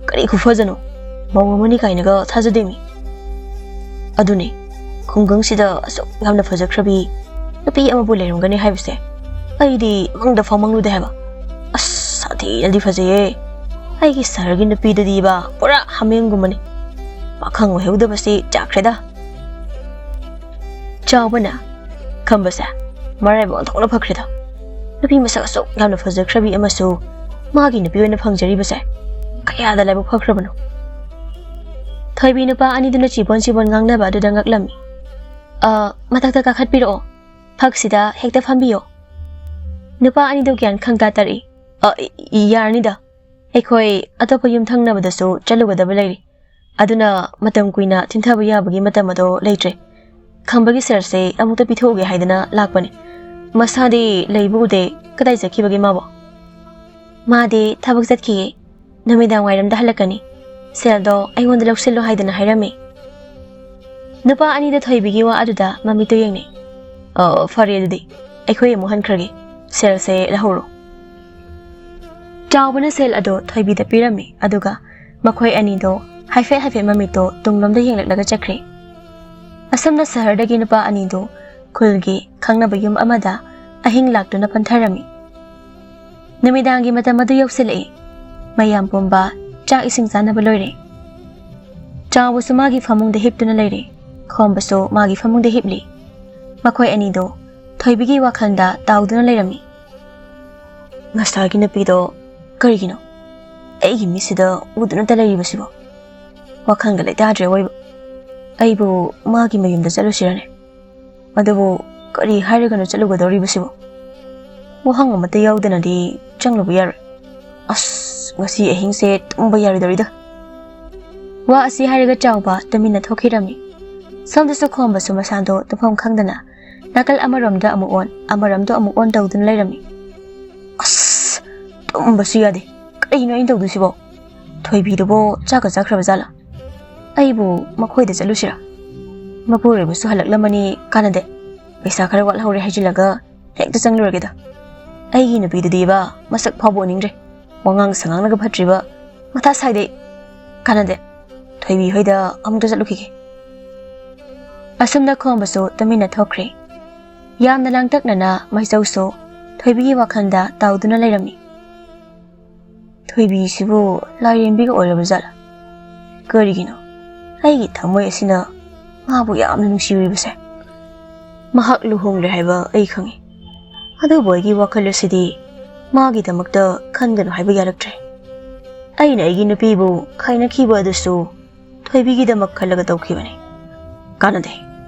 ꯀꯔꯤ ꯈꯨꯐꯖꯅꯣ? ꯃꯧ ꯑꯃꯅꯤ ꯀꯥꯏꯅꯒ ꯊꯥꯖꯗꯦꯃꯤ꯫" "ꯑꯗꯨꯅꯦ, ꯈꯨꯡꯒꯪꯁꯤꯗ ꯑꯁꯨꯛ ꯌꯥꯝꯅ ꯐꯖꯈ꯭ꯔꯕꯤ ꯅꯨꯄꯤ ꯑꯃꯕꯨ ꯂꯩꯔꯝꯒꯅꯤ ꯍꯥꯏꯕꯁꯦ ꯑꯩꯗꯤ ꯃꯪꯗ ꯐꯥꯎ ꯃꯪꯂꯨꯗꯦ ꯍꯥꯏꯕ꯫ ꯑꯁ, ꯁꯥꯊꯤꯅꯗꯤ ꯐꯖꯩꯌꯦ꯫ ꯑꯩꯒꯤ ꯁꯍꯔꯒꯤ ꯅꯨꯄꯤꯗꯗꯤꯕ ꯄꯨꯔꯥ ꯍꯥꯃꯦꯡꯒꯨꯝꯕꯅꯤ꯫ ꯄꯥꯈꯪ ꯑꯣꯏꯍꯧꯗꯕꯁꯤ ꯆꯥꯛꯈ꯭ꯔꯦꯗ꯫" ꯆꯥꯎꯕꯅ, "ꯈꯝꯕꯁꯦ, ꯃꯔꯥꯏꯕꯛ ꯑꯣꯟꯊꯣꯛꯅ ꯐꯈ꯭ꯔꯦꯗ꯫ ꯅꯨꯄꯤ ꯃꯁꯛ ꯑꯁꯨꯛ ꯌꯥꯝꯅ ꯐꯖꯈ꯭ꯔꯕꯤ ꯑꯃꯁꯨ ꯃꯥꯒꯤ ꯅꯨꯄꯤ ꯑꯣꯏꯅ ꯐꯪꯖꯔꯤꯕꯁꯦ ꯀꯌꯥꯗ ꯂꯥꯏꯕꯛ ꯐꯈ꯭ꯔꯕꯅꯣ꯫" ꯊꯣꯏꯕꯤ ꯅꯨꯄꯥ ꯑꯅꯤꯗꯨꯅ ꯆꯤꯕꯣꯟ ꯆꯤꯕꯣꯟ ꯉꯥꯡꯅꯕ ꯑꯗꯨꯗ ꯉꯛꯂꯝꯃꯤ꯫ "ꯑ, ꯃꯊꯛꯇ ꯀꯥꯈꯠꯄꯤꯔꯛꯑꯣ꯫ ꯐꯛꯁꯤꯗ ꯍꯦꯛꯇ ꯐꯝꯕꯤꯌꯣ꯫" ꯅꯨꯄꯥ ꯑꯅꯤꯗꯨ ꯒ꯭ꯌꯥꯟ ꯈꯪꯇꯥ ꯇꯥꯔꯛꯏ꯫ "ꯑ, ꯏ-, ꯏ-, ꯌꯥꯔꯅꯤꯗ꯫ ꯑꯩꯈꯣꯏ ꯑꯇꯣꯞꯄ ꯌꯨꯝꯊꯪꯅꯕꯗꯁꯨ ꯆꯠꯂꯨꯒꯗꯕ ꯂꯩꯔꯤ꯫ ꯑꯗꯨꯅ ꯃꯇꯝ ꯀꯨꯏꯅ ꯊꯤꯟꯊꯕ ꯌꯥꯕꯒꯤ ꯃꯇꯝ ꯑꯗꯣ ꯂꯩꯇ꯭ꯔꯦ꯫ ꯈꯝꯕꯒꯤ ꯁꯦꯜꯁꯦ ꯑꯃꯨꯛꯇ ꯄꯤꯊꯣꯛꯎꯒꯦ ꯍꯥꯏꯗꯅ ꯂꯥꯛꯄꯅꯤ꯫ ꯃꯁꯥꯗꯤ ꯂꯩꯕ ꯎꯗꯦ꯫ ꯀꯗꯥꯏ ꯆꯠꯈꯤꯕꯒꯦ ꯃꯥꯕꯣ?" "ꯃꯥꯗꯤ ꯊꯕꯛ ꯆꯠꯈꯤꯌꯦ꯫ ꯅꯨꯃꯤꯗꯥꯡ ꯋꯥꯏꯔꯝꯗ ꯍꯜꯂꯛꯀꯅꯤ꯫ ꯁꯦꯜꯗꯣ ꯑꯩꯉꯣꯟꯗ ꯂꯧꯁꯤꯜꯂꯣ ꯍꯥꯏꯗꯅ ꯍꯥꯏꯔꯝꯃꯤ꯫" ꯅꯨꯄꯥ ꯑꯅꯤꯗ ꯊꯣꯏꯕꯤꯒꯤ ꯋꯥ ꯑꯗꯨꯗ ꯃꯃꯤꯠꯇꯨ ꯌꯦꯡꯅꯩ꯫ "ꯑꯣ, ꯐꯔꯦ ꯑꯗꯨꯗꯤ꯫ ꯑꯩꯈꯣꯏ ꯑꯃꯨꯛ ꯍꯟꯈ꯭ꯔꯒꯦ꯫ ꯁꯦꯜꯁꯦ ꯂꯧꯍꯧꯔꯣ꯫" ꯆꯥꯎꯕꯅ ꯁꯦꯜ ꯑꯗꯣ ꯊꯣꯏꯕꯤꯗ ꯄꯤꯔꯝꯃꯤ, ꯑꯗꯨꯒ ꯃꯈꯣꯏ ꯑꯅꯤꯗꯣ ꯍꯥꯏꯐꯦꯠ ꯍꯥꯏꯐꯦꯠ ꯃꯃꯤꯠꯇꯣ ꯇꯨꯡꯂꯣꯝꯗ ꯌꯦꯡꯂꯛꯂꯒ ꯆꯠꯈ꯭ꯔꯦ꯫ ꯑꯁꯨꯝꯅ ꯁꯍꯔꯗꯒꯤ ꯅꯨꯄꯥ ꯑꯅꯤꯗꯨ ꯈꯨꯜꯒꯤ ꯈꯪꯅꯕ ꯌꯨꯝ ꯑꯃꯗ ꯑꯍꯤꯡ ꯂꯥꯛꯇꯨꯅ ꯄꯟꯊꯔꯝꯃꯤ꯫ ꯅꯨꯃꯤꯗꯥꯡꯒꯤ ꯃꯇꯝ ꯑꯗꯨ ꯌꯧꯁꯤꯜꯂꯛꯏ꯫ ꯃꯌꯥꯝ ꯄꯨꯝꯕ ꯆꯥꯛ ꯏꯁꯤꯡ ꯆꯥꯅꯕ ꯂꯣꯏꯔꯦ꯫ ꯆꯥꯎꯕꯁꯨ ꯃꯥꯒꯤ ꯐꯃꯨꯡꯗ ꯍꯤꯞꯇꯨꯅ ꯂꯩꯔꯦ꯫ ꯈꯣꯝꯕꯁꯨ ꯃꯥꯒꯤ ꯐꯃꯨꯡꯗ ꯍꯤꯞꯂꯤ꯫ ꯃꯈꯣꯏ ꯑꯅꯤꯗꯣ ꯊꯣꯏꯕꯤꯒꯤ ꯋꯥꯈꯜꯗ ꯇꯥꯎꯗꯨꯅ ꯂꯩꯔꯝꯃꯤ꯫ "ꯉꯁꯥꯏꯒꯤ ꯅꯨꯄꯤꯗꯣ ꯀꯔꯤꯒꯤꯅꯣ ꯑꯩꯒꯤ ꯃꯤꯠꯁꯤꯗ ꯎꯗꯨꯅꯇ ꯂꯩꯔꯤꯕꯁꯤꯕꯣ? ꯋꯥꯈꯜꯒ ꯂꯩꯇꯥꯗ꯭ꯔꯦ ꯑꯋꯣꯏꯕ꯫ ꯑꯩꯕꯨ ꯃꯥꯒꯤ ꯃꯌꯨꯝꯗ ꯆꯠꯂꯨꯁꯤꯔꯅꯦ? ꯑꯗꯨꯕꯨ ꯀꯔꯤ ꯍꯥꯏꯔꯒꯅꯣ ꯆꯠꯂꯨꯒꯗꯧꯔꯤꯕꯁꯤꯕꯣ? ꯋꯥꯍꯪ ꯑꯃꯠꯇ ꯌꯥꯎꯗꯅꯗꯤ ꯆꯪꯂꯨꯕ ꯌꯥꯔꯣꯏ꯫ ꯑꯁ, ꯉꯁꯤ ꯑꯍꯤꯡꯁꯦ ꯇꯨꯝꯕ ꯌꯥꯔꯣꯏꯗꯧꯔꯤꯗ꯫" ꯋꯥ ꯑꯁꯤ ꯍꯥꯏꯔꯒ ꯆꯥꯎꯕ ꯇꯨꯃꯤꯟꯅ ꯊꯣꯛꯈꯤꯔꯝꯃꯤ꯫ ꯁꯣꯝꯗꯁꯨ ꯈꯣꯝꯕꯁꯨ ꯃꯁꯥꯗꯣ ꯇꯨꯝꯐꯝ ꯈꯪꯗꯅ ꯅꯥꯀꯜ ꯑꯃꯔꯣꯝꯗ ꯑꯃꯨꯛ ꯑꯣꯟ, ꯑꯃꯔꯣꯝꯗ ꯑꯃꯨꯛ ꯑꯣꯟ ꯇꯧꯗꯨꯅ ꯂꯩꯔꯝꯃꯤ꯫ ꯑꯁ, ꯇꯨꯝꯕꯁꯨ ꯌꯥꯗꯦ꯫ ꯀꯔꯤꯅꯣ ꯑꯩꯅ ꯇꯧꯗꯣꯏꯁꯤꯕꯣ? ꯊꯣꯏꯕꯤꯗꯨꯕꯨ ꯆꯥꯛꯀ ꯆꯥꯈ꯭ꯔꯕ ꯖꯥꯠꯂꯥ? ꯑꯩꯕꯨ ꯃꯈꯣꯏꯗ ꯆꯠꯂꯨꯁꯤꯔꯥ? ꯃꯄꯨꯔꯣꯏꯕꯁꯨ ꯍꯜꯂꯛꯂꯝꯃꯅꯤ, ꯀꯥꯟꯅꯗꯦ꯫ ꯄꯩꯁꯥ ꯈꯔ ꯋꯥꯠꯍꯧꯔꯦ ꯍꯥꯏꯖꯤꯜꯂꯒ ꯍꯦꯛꯇ ꯆꯪꯂꯨꯔꯒꯦꯗ꯫ ꯑꯩꯒꯤ ꯅꯨꯄꯤꯗꯨꯗꯤꯕ ꯃꯁꯛ ꯐꯥꯎꯕ ꯎꯅꯤꯡꯗ꯭ꯔꯦ꯫ ꯋꯥꯉꯥꯡ ꯁꯉꯥꯡꯅꯒ ꯐꯠꯇ꯭ꯔꯤꯕ꯫ ꯃꯊꯥ ꯁꯥꯏꯗꯦ꯫ ꯀꯥꯟꯅꯗꯦ꯫ ꯊꯣꯏꯕꯤ ꯍꯣꯏꯗ ꯑꯃꯨꯛꯇ ꯆꯠꯂꯨꯈꯤꯒꯦ꯫ ꯑꯁꯨꯝꯅ ꯈꯣꯝꯕꯁꯨ ꯇꯨꯃꯤꯟꯅ ꯊꯣꯛꯈ꯭ꯔꯦ꯫ ꯌꯥꯝꯅ ꯂꯥꯡꯇꯛꯅꯅ ꯃꯩꯆꯧꯁꯨ ꯊꯣꯏꯕꯤꯒꯤ ꯋꯥꯈꯜꯗ ꯇꯥꯎꯗꯨꯅ ꯂꯩꯔꯝꯃꯤ꯫ ꯊꯣꯏꯕꯤꯁꯤꯕꯨ ꯂꯥꯏꯔꯦꯝꯕꯤꯒ ꯑꯣꯏꯔꯕ ꯖꯥꯠꯂꯥ? ꯀꯔꯤꯒꯤꯅꯣ ꯑꯩꯒꯤ ꯊꯃꯣꯏ ꯑꯁꯤꯅ ꯃꯥꯕꯨ ꯌꯥꯝꯅ ꯅꯨꯡꯁꯤꯔꯤꯕꯁꯦ? ꯃꯍꯥꯛ ꯂꯨꯍꯣꯡꯂꯦ ꯍꯥꯏꯕ ꯑꯩ ꯈꯪꯏ, ꯑꯗꯨꯕꯨ ꯑꯩꯒꯤ ꯋꯥꯈꯜ ꯑꯁꯤꯗꯤ ꯃꯥꯒꯤꯗꯃꯛꯇ ꯈꯟꯒꯅꯨ ꯍꯥꯏꯕ ꯌꯥꯔꯛꯇ꯭ꯔꯦ꯫ ꯑꯩꯅ ꯑꯩꯒꯤ ꯅꯨꯄꯤꯕꯨ ꯈꯥꯏꯅꯈꯤꯕ ꯑꯗꯨꯁꯨ ꯊꯣꯏꯕꯤꯒꯤꯗꯃꯛ ꯈꯜꯂꯒ ꯇꯧꯈꯤꯕꯅꯤ꯫ ꯀꯥꯟꯅꯗꯦ,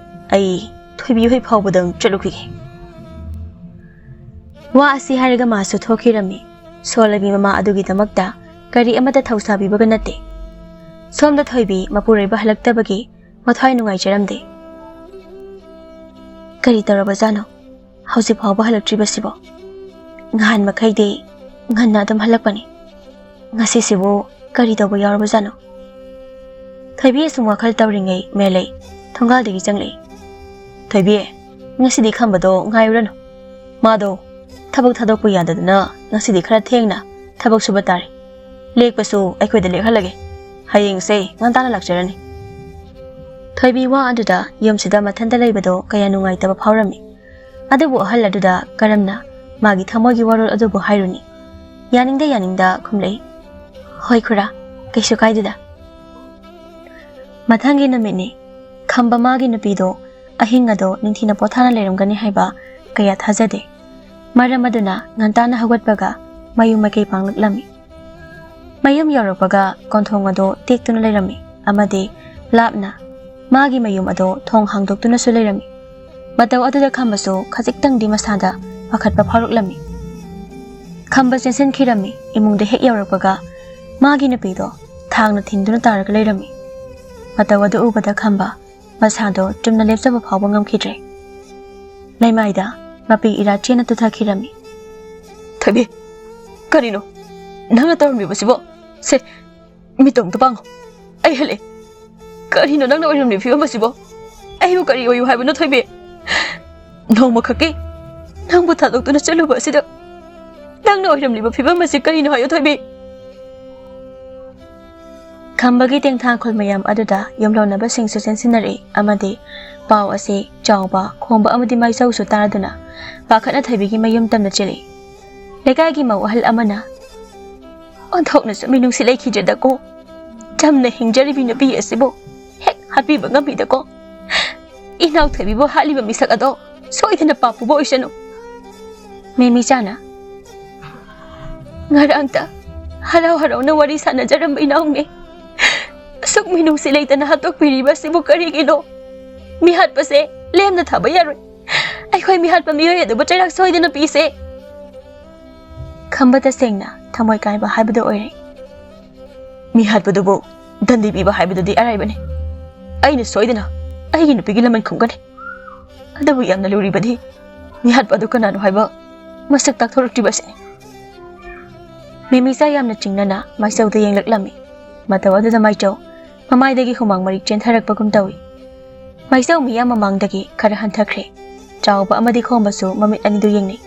ꯑꯩ ꯊꯣꯏꯕꯤ ꯍꯣꯏ ꯐꯥꯎꯕꯗꯪ ꯆꯠꯂꯨꯈꯤꯒꯦ꯫ ꯋꯥ ꯑꯁꯤ ꯍꯥꯏꯔꯒ ꯃꯥꯁꯨ ꯊꯣꯛꯈꯤꯔꯝꯃꯤ꯫ ꯁꯣꯜꯂꯕꯤ ꯃꯃꯥ ꯑꯗꯨꯒꯤꯗꯃꯛꯇ ꯀꯔꯤ ꯑꯃꯠꯇ ꯊꯧꯁꯥꯕꯤꯕꯒ ꯅꯠꯇꯦ꯫ ꯁꯣꯝꯗ ꯊꯣꯏꯕꯤ ꯃꯄꯨꯔꯣꯏꯕ ꯍꯜꯂꯛꯇꯕꯒꯤ ꯃꯊ꯭ꯋꯥꯏ ꯅꯨꯡꯉꯥꯏꯖꯔꯝꯗꯦ꯫ ꯀꯔꯤ ꯇꯧꯔꯕꯖꯥꯠꯅꯣ ꯍꯧꯖꯤꯛ ꯐꯥꯎꯕ ꯍꯜꯂꯛꯇ꯭ꯔꯤꯕꯁꯤꯕꯣ? ꯅꯍꯥꯟ ꯃꯈꯩꯗꯤ ꯉꯟꯅ ꯑꯗꯨꯝ ꯍꯜꯂꯛꯄꯅꯤ꯫ ꯉꯁꯤꯁꯤꯕꯨ ꯀꯔꯤ ꯇꯧꯕ ꯌꯥꯎꯔꯕꯖꯥꯠꯅꯣ? ꯊꯣꯏꯕꯤ ꯑꯁꯨꯝ ꯋꯥꯈꯜ ꯇꯧꯔꯤꯉꯩ ꯃꯦꯂꯩ ꯊꯣꯡꯒꯥꯜꯗꯒꯤ ꯆꯪꯂꯛꯏ꯫ ꯊꯣꯏꯕꯤ, ꯉꯁꯤꯗꯤ ꯈꯝꯕꯗꯣ ꯉꯥꯏꯔꯨꯔꯅꯨ꯫ ꯃꯥꯗꯣ ꯊꯕꯛ ꯊꯥꯗꯣꯛꯄ ꯌꯥꯗꯗꯅ ꯉꯁꯤꯗꯤ ꯈꯔ ꯊꯦꯡꯅ ꯊꯕꯛ ꯁꯨꯕ ꯇꯥꯔꯦ꯫ ꯂꯦꯛꯄꯁꯨ ꯑꯩꯈꯣꯏꯗ ꯂꯦꯛꯍꯜꯂꯒꯦ꯫ ꯍꯌꯦꯡꯁꯦ ꯉꯟꯇꯥꯅ ꯂꯥꯛꯆꯔꯅꯤ꯫ ꯊꯣꯏꯕꯤ ꯋꯥ ꯑꯗꯨꯗ ꯌꯨꯝꯁꯤꯗ ꯃꯊꯟꯇ ꯂꯩꯕꯗꯣ ꯀꯌꯥ ꯅꯨꯡꯉꯥꯏꯇꯕ ꯐꯥꯎꯔꯝꯃꯤ꯫ ꯑꯗꯨꯕꯨ ꯑꯍꯜ ꯑꯗꯨꯗ ꯀꯔꯝꯅ ꯃꯥꯒꯤ ꯊꯃꯣꯏꯒꯤ ꯋꯥꯔꯣꯜ ꯑꯗꯨꯕꯨ ꯍꯥꯏꯔꯨꯅꯤ? ꯌꯥꯅꯤꯡꯗ ꯌꯥꯅꯤꯡꯗ ꯈꯨꯝꯂꯛꯏ, "ꯍꯣꯏ ꯈꯨꯔꯥ, ꯀꯩꯁꯨ ꯀꯥꯏꯗꯦꯗ"꯫ ꯃꯊꯪꯒꯤ ꯅꯨꯃꯤꯠꯅꯤ꯫ ꯈꯝꯕ ꯃꯥꯒꯤ ꯅꯨꯄꯤꯗꯣ ꯑꯍꯤꯡ ꯑꯗꯣ ꯅꯤꯡꯊꯤꯅ ꯄꯣꯊꯥꯅ ꯂꯩꯔꯝꯒꯅꯤ ꯍꯥꯏꯕ ꯀꯌꯥ ꯊꯥꯖꯗꯦ꯫ ꯃꯔꯝ ꯑꯗꯨꯅ ꯉꯟꯇꯥꯅ ꯍꯧꯒꯠꯄꯒ ꯃꯌꯨꯝ ꯃꯥꯏꯀꯩ ꯄꯥꯡꯂꯛꯂꯝꯃꯤ꯫ ꯃꯌꯨꯝ ꯌꯧꯔꯛꯄꯒ ꯀꯣꯟꯊꯣꯡ ꯑꯗꯣ ꯇꯦꯛꯇꯨꯅ ꯂꯩꯔꯝꯃꯤ ꯑꯃꯗꯤ ꯂꯥꯞꯅ ꯃꯥꯒꯤ ꯃꯌꯨꯝ ꯑꯗꯣ ꯊꯣꯡ ꯍꯥꯡꯗꯣꯛꯇꯨꯅꯁꯨ ꯂꯩꯔꯝꯃꯤ꯫ ꯃꯇꯧ ꯑꯗꯨꯗ ꯈꯝꯕꯁꯨ ꯈꯖꯤꯛꯇꯪꯗꯤ ꯃꯁꯥꯗ ꯄꯥꯈꯠꯄ ꯐꯥꯎꯔꯛꯂꯝꯃꯤ꯫ ꯈꯝꯕ ꯆꯦꯟꯁꯤꯟꯈꯤꯔꯝꯃꯤ꯫ ꯏꯃꯨꯡꯗ ꯍꯦꯛ ꯌꯧꯔꯛꯄꯒ ꯃꯥꯒꯤ ꯅꯨꯄꯤꯗꯣ ꯊꯥꯡꯅ ꯊꯤꯟꯗꯨꯅ ꯇꯥꯔꯒ ꯂꯩꯔꯝꯃꯤ꯫ ꯃꯇꯧ ꯑꯗꯨ ꯎꯕꯗ ꯈꯝꯕ ꯃꯁꯥꯗꯣ ꯆꯨꯝꯅ ꯂꯦꯞꯆꯕ ꯐꯥꯎꯕ ꯉꯝꯈꯤꯗ꯭ꯔꯦ꯫ ꯂꯩꯃꯥꯏꯗ ꯃꯄꯤ ꯏꯔꯥ ꯆꯦꯟꯅ ꯇꯨꯊꯈꯤꯔꯝꯃꯤ꯫ "ꯊꯣꯏꯕꯤ, ꯀꯔꯤꯅꯣ ꯅꯪꯅ ꯇꯧꯔꯝꯂꯤꯕꯁꯤꯕꯣ? ꯁꯦ, ꯃꯤꯠꯇꯣ ꯑꯝꯇ ꯄꯥꯡꯉꯣ꯫ ꯑꯩ ꯍꯜꯂꯛꯑꯦ꯫ ꯀꯔꯤꯅꯣ ꯅꯪꯅ ꯑꯣꯏꯔꯝꯂꯤꯕ ꯐꯤꯕꯝ ꯑꯁꯤꯕꯣ? ꯑꯩꯕꯨ ꯀꯔꯤ ꯑꯣꯏꯌꯨ ꯍꯥꯏꯕꯅꯣ, ꯊꯣꯏꯕꯤ? ꯅꯣꯡꯃꯈꯛꯀꯤ ꯅꯪꯕꯨ ꯊꯥꯗꯣꯛꯇꯨꯅ ꯆꯠꯂꯨꯕ ꯑꯁꯤꯗ ꯅꯪꯅ ꯑꯣꯏꯔꯝꯂꯤꯕ ꯐꯤꯕꯝ ꯑꯁꯤ ꯀꯔꯤꯅꯣ ꯍꯥꯏꯌꯨ, ꯊꯣꯏꯕꯤ?" ꯈꯝꯕꯒꯤ ꯇꯦꯡꯊꯥꯈꯣꯜ ꯃꯌꯥꯝ ꯑꯗꯨꯗ ꯌꯨꯝꯂꯣꯟꯅꯕꯁꯤꯡꯁꯨ ꯆꯦꯟꯁꯤꯟꯅꯔꯛꯏ ꯑꯃꯗꯤ ꯄꯥꯎ ꯑꯁꯤ ꯆꯥꯎꯕ, ꯈꯣꯝꯕ ꯑꯃꯗꯤ ꯃꯥꯏꯆꯧꯁꯨ ꯇꯥꯗꯨꯅ ꯄꯥꯈꯠꯅ ꯊꯣꯏꯕꯤꯒꯤ ꯃꯌꯨꯝ ꯇꯝꯅ ꯆꯦꯜꯂꯤ꯫ ꯂꯩꯀꯥꯏꯒꯤ ꯃꯧ ꯑꯍꯜ ꯑꯃꯅ, "ꯑꯣꯟꯊꯣꯛꯅꯁꯨ ꯃꯤꯅꯨꯡꯁꯤ ꯂꯩꯈꯤꯗ꯭ꯔꯦꯗꯀꯣ꯫ ꯆꯝꯅ ꯍꯤꯡꯖꯔꯤꯕꯤ ꯅꯨꯄꯤ ꯑꯁꯤꯕꯨ ꯍꯦꯛ ꯍꯥꯠꯄꯤꯕ ꯉꯝꯃꯤꯗꯀꯣ꯫ ꯏꯅꯥꯎ ꯊꯣꯏꯕꯤꯕꯨ ꯍꯥꯠꯂꯤꯕ ꯃꯤꯁꯛ ꯑꯗꯣ ꯁꯣꯏꯗꯅ ꯄꯥꯞ ꯄꯨꯕ ꯑꯣꯏꯁꯅꯨ꯫" ꯃꯦꯃꯤꯆꯥꯅ, "ꯉꯔꯥꯡꯇ ꯍꯔꯥꯎ ꯍꯔꯥꯎꯅ ꯋꯥꯔꯤ ꯁꯥꯟꯅꯖꯔꯝꯕ ꯏꯅꯥꯎꯅꯦ꯫ ꯑꯁꯨꯛ ꯃꯤꯅꯨꯡꯁꯤ ꯂꯩꯇꯅ ꯍꯥꯠꯇꯣꯛꯄꯤꯔꯤꯕ ꯑꯁꯤꯕꯨ ꯀꯔꯤꯒꯤꯅꯣ? ꯃꯤꯍꯥꯠꯄꯁꯦ ꯂꯦꯝꯅ ꯊꯥꯕ ꯌꯥꯔꯣꯏ꯫ ꯑꯩꯈꯣꯏ ꯃꯤꯍꯥꯠꯄ ꯃꯤꯑꯣꯏ ꯑꯗꯨꯕꯨ ꯆꯩꯔꯥꯛ ꯁꯣꯏꯗꯅ ꯄꯤꯁꯦ꯫" ꯈꯝꯕ ꯇꯁꯦꯡꯅ ꯊꯃꯣꯏ ꯀꯥꯏꯕ ꯍꯥꯏꯕꯗꯨ ꯑꯣꯏꯔꯦ꯫ "ꯃꯤꯍꯥꯠꯄꯗꯨꯕꯨ ꯗꯟꯗꯤ ꯄꯤꯕ ꯍꯥꯏꯕꯗꯨꯗꯤ ꯑꯔꯥꯏꯕꯅꯤ꯫ ꯑꯩꯅ ꯁꯣꯏꯗꯅ ꯑꯩꯒꯤ ꯅꯨꯄꯤꯒꯤ ꯂꯃꯟ ꯈꯨꯝꯒꯅꯤ꯫ ꯑꯗꯨꯕꯨ ꯌꯥꯝꯅ ꯂꯨꯔꯤꯕꯗꯤ ꯃꯤꯍꯥꯠꯄ ꯑꯗꯨ ꯀꯅꯥꯅꯣ ꯍꯥꯏꯕ ꯃꯁꯛ ꯇꯥꯛꯊꯣꯔꯛꯇ꯭ꯔꯤꯕ ꯑꯁꯤꯅꯤ꯫" ꯃꯦꯃꯤꯆꯥ ꯌꯥꯝꯅ ꯆꯤꯡꯅꯅ ꯃꯥꯏꯆꯧꯗ ꯌꯦꯡꯂꯛꯂꯝꯃꯤ꯫ ꯃꯇꯧ ꯑꯗꯨꯗ ꯃꯥꯏꯆꯧ ꯃꯃꯥꯏꯗꯒꯤ ꯍꯨꯃꯥꯡ ꯃꯔꯤꯛ ꯆꯦꯟꯊꯔꯛꯄꯒꯨꯝ ꯇꯧꯏ꯫ ꯃꯥꯏꯆꯧ ꯃꯤꯌꯥꯝ ꯃꯃꯥꯡꯗꯒꯤ ꯈꯔ ꯍꯟꯊꯈ꯭ꯔꯦ꯫ ꯆꯥꯎꯕ ꯑꯃꯗꯤ ꯈꯣꯝꯕꯁꯨ ꯃꯃꯤꯠ ꯑꯅꯤꯗꯨ ꯌꯦꯡꯅꯩ꯫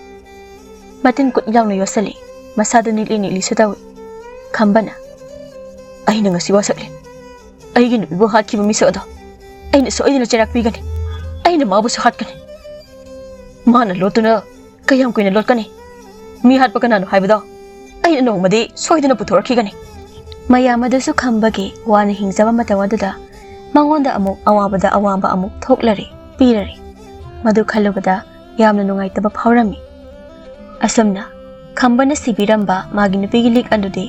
ꯃꯇꯤꯟ ꯀꯨꯠ ꯂꯥꯎꯅ ꯌꯣꯠꯁꯤꯜꯂꯤ꯫ ꯃꯁꯥꯗꯨ ꯅꯤꯛꯂꯤ ꯅꯤꯛꯂꯤꯁꯨ ꯇꯧꯏ꯫ ꯈꯝꯕꯅ, "ꯑꯩꯅ ꯉꯁꯤ ꯋꯥꯁꯛꯂꯦ꯫ ꯑꯩꯒꯤ ꯅꯨꯄꯤꯕꯨ ꯍꯥꯠꯈꯤꯕ ꯃꯤꯁꯛ ꯑꯗꯣ ꯑꯩꯅ ꯁꯣꯏꯗꯅ ꯆꯩꯔꯥꯛ ꯄꯤꯒꯅꯤ꯫ ꯑꯩꯅ ꯃꯥꯕꯨꯁꯨ ꯍꯥꯠꯀꯅꯤ꯫ ꯃꯥꯅ ꯂꯣꯠꯇꯨꯅ ꯀꯌꯥꯝ ꯀꯨꯏꯅ ꯂꯣꯠꯀꯅꯤ? ꯃꯤ ꯍꯥꯠꯄ ꯀꯅꯥꯅꯣ ꯍꯥꯏꯕꯗꯣ ꯑꯩꯅ ꯅꯣꯡꯃꯗꯤ ꯁꯣꯏꯗꯅ ꯄꯨꯊꯣꯔꯛꯈꯤꯒꯅꯤ꯫" ꯃꯌꯥꯝ ꯑꯗꯨꯁꯨ ꯈꯝꯕꯒꯤ ꯋꯥꯅ ꯍꯤꯡꯖꯕ ꯃꯇꯧ ꯑꯗꯨꯗ ꯃꯉꯣꯟꯗ ꯑꯃꯨꯛ ꯑꯋꯥꯕꯗ ꯑꯋꯥꯕ ꯑꯃꯨꯛ ꯊꯣꯛꯂꯔꯦ, ꯄꯤꯔꯔꯦ꯫ ꯃꯗꯨ ꯈꯜꯂꯨꯕꯗ ꯌꯥꯝꯅ ꯅꯨꯡꯉꯥꯏꯇꯕ ꯐꯥꯎꯔꯝꯃꯤ꯫ ꯑꯁꯨꯝꯅ ꯈꯝꯕꯅ ꯁꯤꯕꯤꯔꯝꯕ ꯃꯥꯒꯤ ꯅꯨꯄꯤꯒꯤ ꯂꯤꯛ ꯑꯗꯨꯗꯤ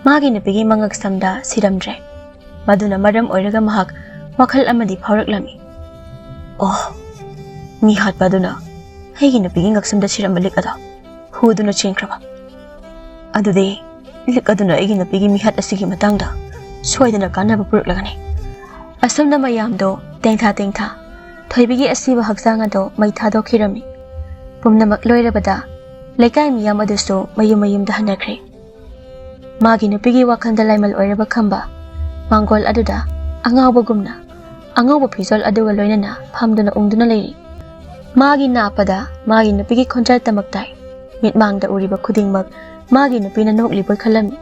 ꯃꯥꯒꯤ ꯅꯨꯄꯤꯒꯤ ꯃꯉꯛꯁꯝꯗ ꯁꯤꯔꯝꯗ꯭ꯔꯦ꯫ ꯃꯗꯨꯅ ꯃꯔꯝ ꯑꯣꯏꯔꯒ ꯃꯍꯥꯛ ꯋꯥꯈꯜ ꯑꯃꯗꯤ ꯐꯥꯎꯔꯛꯂꯝꯃꯤ꯫ "ꯑꯣ, ꯃꯤ ꯍꯥꯠꯄ ꯑꯗꯨꯅ ꯑꯩꯒꯤ ꯅꯨꯄꯤꯒꯤ ꯉꯛꯁꯝꯗ ꯁꯤꯔꯝꯕ ꯂꯤꯛ ꯑꯗꯣ ꯍꯨꯗꯨꯅ ꯆꯦꯟꯈ꯭ꯔꯕ꯫ ꯑꯗꯨꯗꯤ ꯂꯤꯛ ꯑꯗꯨꯅ ꯑꯩꯒꯤ ꯅꯨꯄꯤꯒꯤ ꯃꯤꯍꯥꯠ ꯑꯁꯤꯒꯤ ꯃꯇꯥꯡꯗ ꯁꯣꯏꯗꯅ ꯀꯥꯟꯅꯕ ꯄꯨꯔꯛꯂꯒꯅꯤ꯫" ꯑꯁꯨꯝꯅ ꯃꯌꯥꯝꯗꯣ ꯇꯦꯡꯊꯥ ꯇꯦꯡꯊꯥ ꯊꯣꯏꯕꯤꯒꯤ ꯑꯁꯤꯕ ꯍꯛꯆꯥꯡ ꯑꯗꯣ ꯃꯩ ꯊꯥꯗꯣꯛꯈꯤꯔꯝꯃꯤ꯫ ꯄꯨꯝꯅꯃꯛ ꯂꯣꯏꯔꯕꯗ ꯂꯩꯀꯥꯏ ꯃꯤꯌꯥꯝ ꯑꯗꯨꯁꯨ ꯃꯌꯨꯝ ꯃꯌꯨꯝꯗ ꯍꯟꯅꯈ꯭ꯔꯦ꯫ ꯃꯥꯒꯤ ꯅꯨꯄꯤꯒꯤ ꯋꯥꯈꯜꯗ ꯂꯥꯏꯃꯜ ꯑꯣꯏꯔꯕ ꯈꯝꯕ ꯃꯥꯡꯒꯣꯜ ꯑꯗꯨꯗ ꯑꯉꯥꯎꯕꯒꯨꯝꯅ ꯑꯉꯧꯕ ꯐꯤꯖꯣꯜ ꯑꯗꯨꯒ ꯂꯣꯏꯅꯅ ꯐꯝꯗꯨꯅ ꯎꯪꯗꯨꯅ ꯂꯩꯔꯤ꯫ ꯃꯥꯒꯤ ꯅꯥꯄꯗ ꯃꯥꯒꯤ ꯅꯨꯄꯤꯒꯤ ꯈꯣꯟꯖꯦꯜ ꯇꯃꯛ ꯇꯥꯏ꯫ ꯃꯤꯠꯃꯥꯡꯗ ꯎꯔꯤꯕ ꯈꯨꯗꯤꯡꯃꯛ ꯃꯥꯒꯤ ꯅꯨꯄꯤꯅ ꯅꯣꯛꯂꯤꯕꯣꯏ ꯈꯜꯂꯝꯃꯤ꯫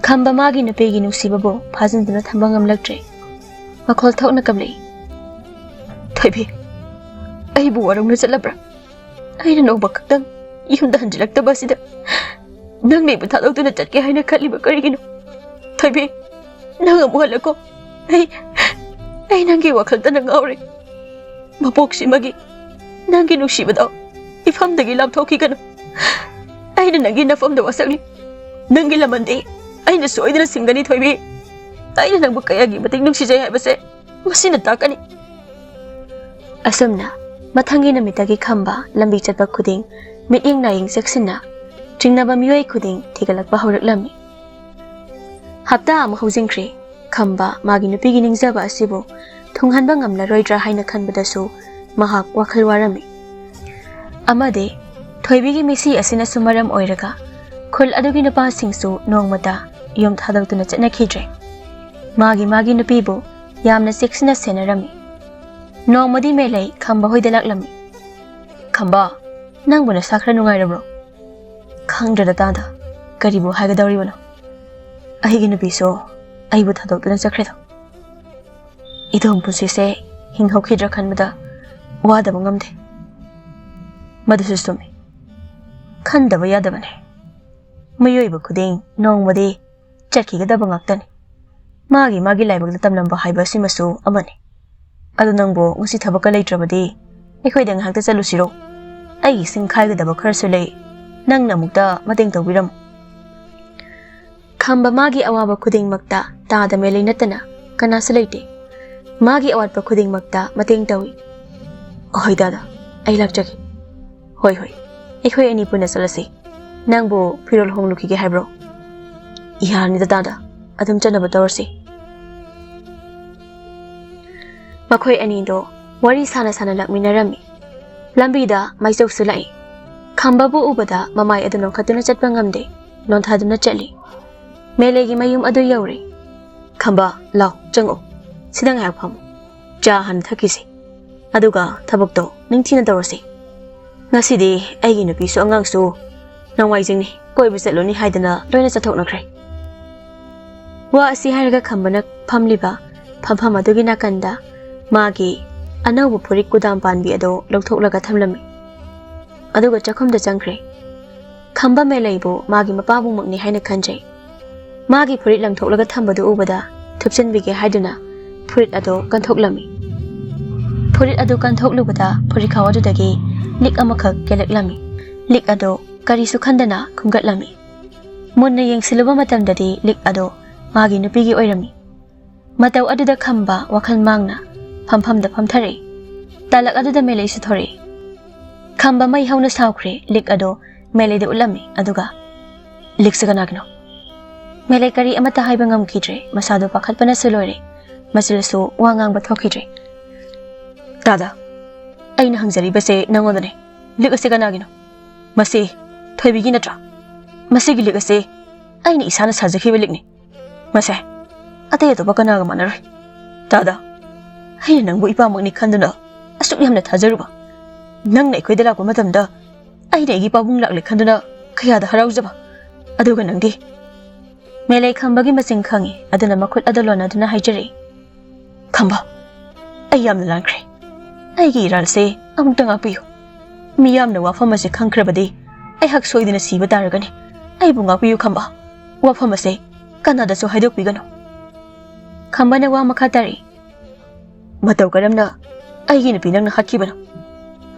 ꯈꯝꯕ ꯃꯥꯒꯤ ꯅꯨꯄꯤꯒꯤ ꯅꯨꯡꯁꯤꯕꯕꯨ ꯐꯥꯖꯤꯟꯗꯨꯅ ꯊꯝꯕ ꯉꯝꯂꯛꯇ꯭ꯔꯦ꯫ ꯃꯈꯣꯜ ꯊꯣꯛꯅ ꯀꯞꯂꯛꯏ꯫ "ꯊꯣꯏꯕꯤ, ꯑꯩꯕꯨ ꯋꯥꯔꯧꯅ ꯆꯠꯂꯕ꯭ꯔꯥ? ꯑꯩꯅ ꯅꯣꯡꯃ ꯈꯛꯇꯪ ꯌꯨꯝꯗ ꯍꯟꯖꯤꯜꯂꯛꯇꯕ ꯑꯁꯤꯗ ꯅꯪꯅ ꯑꯩꯕꯨ ꯊꯥꯗꯣꯛꯇꯨꯅ ꯆꯠꯀꯦ ꯍꯥꯏꯅ ꯈꯜꯂꯤꯕ ꯀꯔꯤꯒꯤꯅꯣ? ꯊꯣꯏꯕꯤ, ꯅꯪ ꯑꯃꯨꯛ ꯍꯜꯂꯛꯀꯣ꯫ ꯑꯩ, ꯑꯩ ꯅꯪꯒꯤ ꯋꯥꯈꯜꯇꯅ ꯉꯥꯎꯔꯦ꯫ ꯃꯄꯣꯛꯁꯤꯃꯒꯤ ꯅꯪꯒꯤ ꯅꯨꯡꯁꯤꯕꯗꯣ ꯏꯐꯝꯗꯒꯤ ꯂꯥꯞꯊꯣꯛꯈꯤꯒꯅꯨ꯫ ꯑꯩꯅ ꯅꯪꯒꯤ ꯅꯐꯝꯗ ꯋꯥꯁꯛꯂꯤ꯫ ꯅꯪꯒꯤ ꯂꯃꯟꯗꯤ ꯑꯩꯅ ꯁꯣꯏꯗꯅ ꯁꯤꯡꯒꯅꯤ, ꯊꯣꯏꯕꯤ꯫ ꯑꯩꯅ ꯅꯪꯕꯨ ꯀꯌꯥꯒꯤ ꯃꯇꯤꯛ ꯅꯨꯡꯁꯤꯖꯩ ꯍꯥꯏꯕꯁꯦ ꯃꯁꯤꯅ ꯇꯥꯛꯀꯅꯤ꯫" ꯑꯁꯨꯝꯅ ꯃꯊꯪꯒꯤ ꯅꯨꯃꯤꯠꯇꯒꯤ ꯈꯝꯕ ꯂꯝꯕꯤ ꯆꯠꯄ ꯈꯨꯗꯤꯡ ꯃꯤꯠꯌꯦꯡ ꯅꯥꯌꯦꯡ ꯆꯦꯛꯁꯤꯟꯅ ꯆꯤꯡꯅꯕ ꯃꯤꯑꯣꯏ ꯈꯨꯗꯤꯡ ꯊꯤꯒꯠꯂꯛꯄ ꯍꯧꯔꯛꯂꯝꯃꯤ꯫ ꯍꯞꯇꯥ ꯑꯃ ꯍꯧꯖꯤꯟꯈ꯭ꯔꯦ꯫ ꯈꯝꯕ ꯃꯥꯒꯤ ꯅꯨꯄꯤꯒꯤ ꯅꯤꯡꯖꯕ ꯑꯁꯤꯕꯨ ꯊꯨꯡꯍꯟꯕ ꯉꯝꯂꯔꯣꯏꯗ꯭ꯔꯥ ꯍꯥꯏꯅ ꯈꯟꯕꯗꯁꯨ ꯃꯍꯥꯛ ꯋꯥꯈꯜ ꯋꯥꯔꯝꯃꯤ꯫ ꯑꯃꯗꯤ ꯊꯣꯏꯕꯤꯒꯤ ꯃꯤꯁꯤ ꯑꯁꯤꯅꯁꯨ ꯃꯔꯝ ꯑꯣꯏꯔꯒ ꯈꯨꯜ ꯑꯗꯨꯒꯤ ꯅꯨꯄꯥꯁꯤꯡꯁꯨ ꯅꯣꯡꯃꯇ ꯌꯨꯝ ꯊꯥꯗꯣꯛꯇꯨꯅ ꯆꯠꯅꯈꯤꯗ꯭ꯔꯦ꯫ ꯃꯥꯒꯤ ꯃꯥꯒꯤ ꯅꯨꯄꯤꯕꯨ ꯌꯥꯝꯅ ꯆꯦꯛꯁꯤꯟꯅ ꯁꯦꯟꯅꯔꯝꯃꯤ꯫ ꯅꯣꯡꯃꯗꯤ ꯃꯦꯂꯩ ꯈꯝꯕ ꯍꯣꯏꯗ ꯂꯥꯛꯂꯝꯃꯤ꯫ "ꯈꯝꯕ, ꯅꯪꯕꯨ ꯅꯁꯥ ꯈꯔ ꯅꯨꯡꯉꯥꯏꯔꯕ꯭ꯔꯣ?" "ꯈꯪꯗ꯭ꯔꯦꯗ ꯇꯥꯗ, ꯀꯔꯤꯕꯨ ꯍꯥꯏꯒꯗꯧꯔꯤꯕꯅꯣ? ꯑꯩꯒꯤ ꯅꯨꯄꯤꯁꯨ ꯑꯩꯕꯨ ꯊꯥꯗꯣꯛꯇꯨꯅ ꯆꯠꯈ꯭ꯔꯦꯗ꯫ ꯏꯇꯣꯝ ꯄꯨꯟꯁꯤꯁꯦ ꯍꯤꯡꯍꯧꯈꯤꯗ꯭ꯔꯥ ꯈꯟꯕꯗ ꯋꯥꯗꯕ ꯉꯝꯗꯦ꯫" "ꯃꯗꯨꯁꯨ ꯆꯨꯝꯃꯤ꯫ ꯈꯟꯗꯕ ꯌꯥꯗꯕꯅꯤ꯫ ꯃꯤꯑꯣꯏꯕ ꯈꯨꯗꯤꯡ ꯅꯣꯡꯃꯗꯤ ꯆꯠꯈꯤꯒꯗꯕ ꯉꯥꯛꯇꯅꯤ꯫ ꯃꯥꯒꯤ ꯃꯥꯒꯤ ꯂꯥꯏꯕꯛꯇ ꯇꯝꯂꯝꯕ ꯍꯥꯏꯕ ꯑꯁꯤꯃꯁꯨ ꯑꯃꯅꯤ꯫ ꯑꯗꯨ ꯅꯪꯕꯨ ꯉꯁꯤ ꯊꯕꯛꯀ ꯂꯩꯇ꯭ꯔꯕꯗꯤ ꯑꯩꯈꯣꯏꯗ ꯉꯥꯏꯍꯥꯛꯇ ꯆꯠꯂꯨꯁꯤꯔꯣ? ꯑꯩꯒꯤ ꯁꯤꯡ ꯈꯥꯏꯒꯗꯕ ꯈꯔꯁꯨ ꯂꯩ, ꯅꯪꯅ ꯑꯃꯨꯛꯇ ꯃꯇꯦꯡ ꯇꯧꯕꯤꯔꯝꯃꯨ꯫" ꯈꯝꯕ ꯃꯥꯒꯤ ꯑꯋꯥꯕ ꯈꯨꯗꯤꯡꯃꯛꯇ ꯇꯥꯗ ꯃꯦꯂꯩ ꯅꯠꯇꯅ ꯀꯅꯥꯁꯨ ꯂꯩꯇꯦ꯫ ꯃꯥꯒꯤ ꯑꯋꯥꯠꯄ ꯈꯨꯗꯤꯡꯃꯛꯇ ꯃꯇꯦꯡ ꯇꯧꯏ꯫ "ꯑꯍꯣꯏ ꯗꯥꯗꯥ, ꯑꯩ ꯂꯥꯛꯆꯒꯦ꯫" "ꯍꯣꯏ ꯍꯣꯏ, ꯑꯩꯈꯣꯏ ꯑꯅꯤ ꯄꯨꯟꯅ ꯆꯠꯂꯁꯤ꯫ ꯅꯪꯕꯨ ꯐꯤꯔꯣꯜ ꯍꯣꯡꯂꯨꯈꯤꯒꯦ ꯍꯥꯏꯕ꯭ꯔꯣ?" "ꯌꯥꯔꯅꯤꯗ ꯗꯥꯗꯥ, ꯑꯗꯨꯝ ꯆꯠꯅꯕ ꯇꯧꯔꯁꯤ꯫" ꯃꯈꯣꯏ ꯑꯅꯤꯗꯣ ꯋꯥꯔꯤ ꯁꯥꯅ ꯁꯥꯅ ꯂꯥꯛꯃꯤꯟꯅꯔꯝꯃꯤ꯫ ꯂꯝꯕꯤꯗ ꯃꯥꯏꯆꯧꯁꯨ ꯂꯥꯛꯏ꯫ ꯈꯝꯕꯕꯨ ꯎꯕꯗ ꯃꯃꯥꯏ ꯑꯗꯨ ꯅꯣꯟꯈꯠꯇꯨꯅ ꯆꯠꯄ ꯉꯝꯗꯦ, ꯅꯣꯟꯊꯗꯨꯅ ꯆꯠꯂꯤ꯫ ꯃꯦꯂꯩꯒꯤ ꯃꯌꯨꯝ ꯑꯗꯨ ꯌꯧꯔꯦ꯫ "ꯈꯝꯕ, ꯂꯥꯎ, ꯆꯪꯉꯛꯑꯣ꯫ ꯁꯤꯗ ꯉꯥꯏꯍꯥꯛ ꯐꯝꯃꯨ꯫ ꯆꯥ ꯍꯥꯟꯅ ꯊꯛꯈꯤꯁꯤ꯫ ꯑꯗꯨꯒ ꯊꯕꯛꯇꯣ ꯅꯤꯡꯊꯤꯅ ꯇꯧꯔꯁꯤ꯫ ꯉꯁꯤꯗꯤ ꯑꯩꯒꯤ ꯅꯨꯄꯤꯁꯨ ꯑꯉꯥꯡꯁꯨ ꯅꯣꯡꯃꯥꯏꯖꯤꯡꯅꯤ, ꯀꯣꯏꯕ ꯆꯠꯂꯨꯅꯤ ꯍꯥꯏꯗꯅ ꯂꯣꯏꯅ ꯆꯠꯊꯣꯛꯅꯈ꯭ꯔꯦ꯫" ꯋꯥ ꯑꯁꯤ ꯍꯥꯏꯔꯒ ꯈꯝꯕꯅ ꯐꯝꯂꯤꯕ ꯐꯝꯐꯝ ꯑꯗꯨꯒꯤ ꯅꯥꯀꯟꯗ ꯃꯥꯒꯤ ꯑꯅꯧꯕ ꯐꯨꯔꯤꯠ ꯀꯨꯗꯥꯝ ꯄꯥꯟꯕꯤ ꯑꯗꯨ ꯂꯧꯊꯣꯛꯂꯒ ꯊꯝꯂꯝꯃꯤ꯫ ꯑꯗꯨꯒ ꯆꯥꯛꯈꯨꯝꯗ ꯆꯪꯈ꯭ꯔꯦ꯫ ꯈꯝꯕ ꯃꯦꯂꯩꯕꯨ ꯃꯥꯒꯤ ꯃꯄꯥꯕꯨꯃꯛꯅꯤ ꯍꯥꯏꯅ ꯈꯟꯖꯩ꯫ ꯃꯥꯒꯤ ꯐꯨꯔꯤꯠ ꯂꯪꯊꯣꯛꯂꯒ ꯊꯝꯕꯗꯨ ꯎꯕꯗ ꯊꯨꯞꯆꯤꯟꯕꯤꯒꯦ ꯍꯥꯏꯗꯨꯅ ꯐꯨꯔꯤꯠ ꯑꯗꯨ ꯀꯟꯊꯣꯛꯂꯝꯃꯤ꯫ ꯐꯨꯔꯤꯠ ꯑꯗꯨ ꯀꯟꯊꯣꯛꯂꯨꯕꯗ ꯐꯨꯔꯤꯠꯈꯥꯎ ꯑꯗꯨꯗꯒꯤ ꯂꯤꯛ ꯑꯃꯈꯛ ꯀꯦꯜꯂꯛꯂꯝꯃꯤ꯫ ꯂꯤꯛ ꯑꯗꯨ ꯀꯔꯤꯁꯨ ꯈꯟꯗꯅ ꯈꯨꯝꯒꯠꯂꯝꯃꯤ꯫ ꯃꯨꯟꯅ ꯌꯦꯡꯁꯤꯜꯂꯨꯕ ꯃꯇꯝꯗꯗꯤ ꯂꯤꯛ ꯑꯗꯨ ꯃꯥꯒꯤ ꯅꯨꯄꯤꯒꯤ ꯑꯣꯏꯔꯝꯃꯤ꯫ ꯃꯇꯧ ꯑꯗꯨꯗ ꯈꯝꯕ ꯋꯥꯈꯜ ꯃꯥꯡꯅ ꯐꯝꯐꯝꯗ ꯐꯝꯊꯔꯛꯏ꯫ ꯇꯥꯂꯛ ꯑꯗꯨꯗ ꯃꯦꯂꯩꯁꯨ ꯊꯣꯔꯛꯏ꯫ ꯈꯝꯕ ꯃꯩ ꯍꯧꯅ ꯁꯥꯎꯈ꯭ꯔꯦ꯫ ꯂꯤꯛ ꯑꯗꯨ ꯃꯦꯂꯩꯗ ꯎꯠꯂꯝꯃꯤ꯫ ꯑꯗꯨꯒ, "ꯂꯤꯛꯁꯦ ꯀꯅꯥꯒꯤꯅꯣ?" ꯃꯦꯂꯩ ꯀꯔꯤ ꯑꯃꯠꯇ ꯍꯥꯏꯕ ꯉꯝꯈꯤꯗ꯭ꯔꯦ꯫ ꯃꯁꯥꯗꯨ ꯄꯥꯈꯠꯄꯅꯁꯨ ꯂꯣꯏꯔꯦ꯫ ꯃꯆꯤꯜꯁꯨ ꯋꯥ ꯉꯥꯡꯕ ꯊꯣꯛꯈꯤꯗ꯭ꯔꯦ꯫ "ꯇꯥꯗ, ꯑꯩꯅ ꯍꯪꯖꯔꯤꯕꯁꯦ ꯅꯪꯉꯣꯟꯗꯅꯦ꯫ ꯂꯤꯛ ꯑꯁꯦ ꯀꯅꯥꯒꯤꯅꯣ? ꯃꯁꯤ ꯊꯣꯏꯕꯤꯒꯤ ꯅꯠꯇ꯭ꯔꯥ? ꯃꯁꯤꯒꯤ ꯂꯤꯛ ꯑꯁꯦ ꯑꯩꯅ ꯏꯁꯥꯅ ꯁꯥꯖꯈꯤꯕ ꯂꯤꯛꯅꯤ꯫ ꯃꯁꯦ ꯑꯇꯩ ꯑꯇꯣꯞꯄ ꯀꯅꯥꯒ ꯃꯥꯟꯅꯔꯣꯏ꯫ ꯇꯥꯗ, ꯑꯩꯅ ꯅꯪꯕꯨ ꯏꯄꯥꯃꯛꯅꯤ ꯈꯟꯗꯨꯅ ꯑꯁꯨꯛ ꯌꯥꯝꯅ ꯊꯥꯖꯔꯨꯕ꯫ ꯅꯪꯅ ꯑꯩꯈꯣꯏꯗ ꯂꯥꯛꯄ ꯃꯇꯝꯗ ꯑꯩꯅ ꯑꯩꯒꯤ ꯄꯥꯕꯨꯡ ꯂꯥꯛꯂꯦ ꯈꯟꯗꯨꯅ ꯀꯌꯥꯗ ꯍꯔꯥꯎꯖꯕ꯫ ꯑꯗꯨꯒ ꯅꯪꯗꯤ꯫" ꯃꯦꯂꯩ ꯈꯝꯕꯒꯤ ꯃꯆꯤꯡ ꯈꯪꯏ꯫ ꯑꯗꯨꯅ ꯃꯈꯨꯠ ꯑꯗꯨ ꯂꯣꯟꯅꯗꯨꯅ ꯍꯥꯏꯖꯔꯛꯏ, "ꯈꯝꯕ, ꯑꯩ ꯌꯥꯝꯅ ꯂꯥꯟꯈ꯭ꯔꯦ꯫ ꯑꯩꯒꯤ ꯏꯔꯥꯜꯁꯦ ꯑꯃꯨꯛꯇ ꯉꯥꯛꯄꯤꯌꯨ꯫ ꯃꯤꯌꯥꯝꯅ ꯋꯥꯐꯝ ꯑꯁꯤ ꯈꯪꯈ꯭ꯔꯕꯗꯤ ꯑꯩꯍꯥꯛ ꯁꯣꯏꯗꯅ ꯁꯤꯕ ꯇꯥꯔꯒꯅꯤ꯫ ꯑꯩꯕꯨ ꯉꯥꯛꯄꯤꯌꯨ ꯈꯝꯕ꯫ ꯋꯥꯐꯝ ꯑꯁꯦ ꯀꯅꯥꯗꯁꯨ ꯍꯥꯏꯗꯣꯛꯄꯤꯒꯅꯨ꯫" ꯈꯝꯕꯅ ꯋꯥ ꯃꯈꯥ ꯇꯥꯔꯛꯏ, "ꯃꯇꯧ ꯀꯔꯝꯅ ꯑꯩꯒꯤ ꯅꯨꯄꯤ ꯅꯪꯅ ꯍꯥꯠꯈꯤꯕꯅꯣ?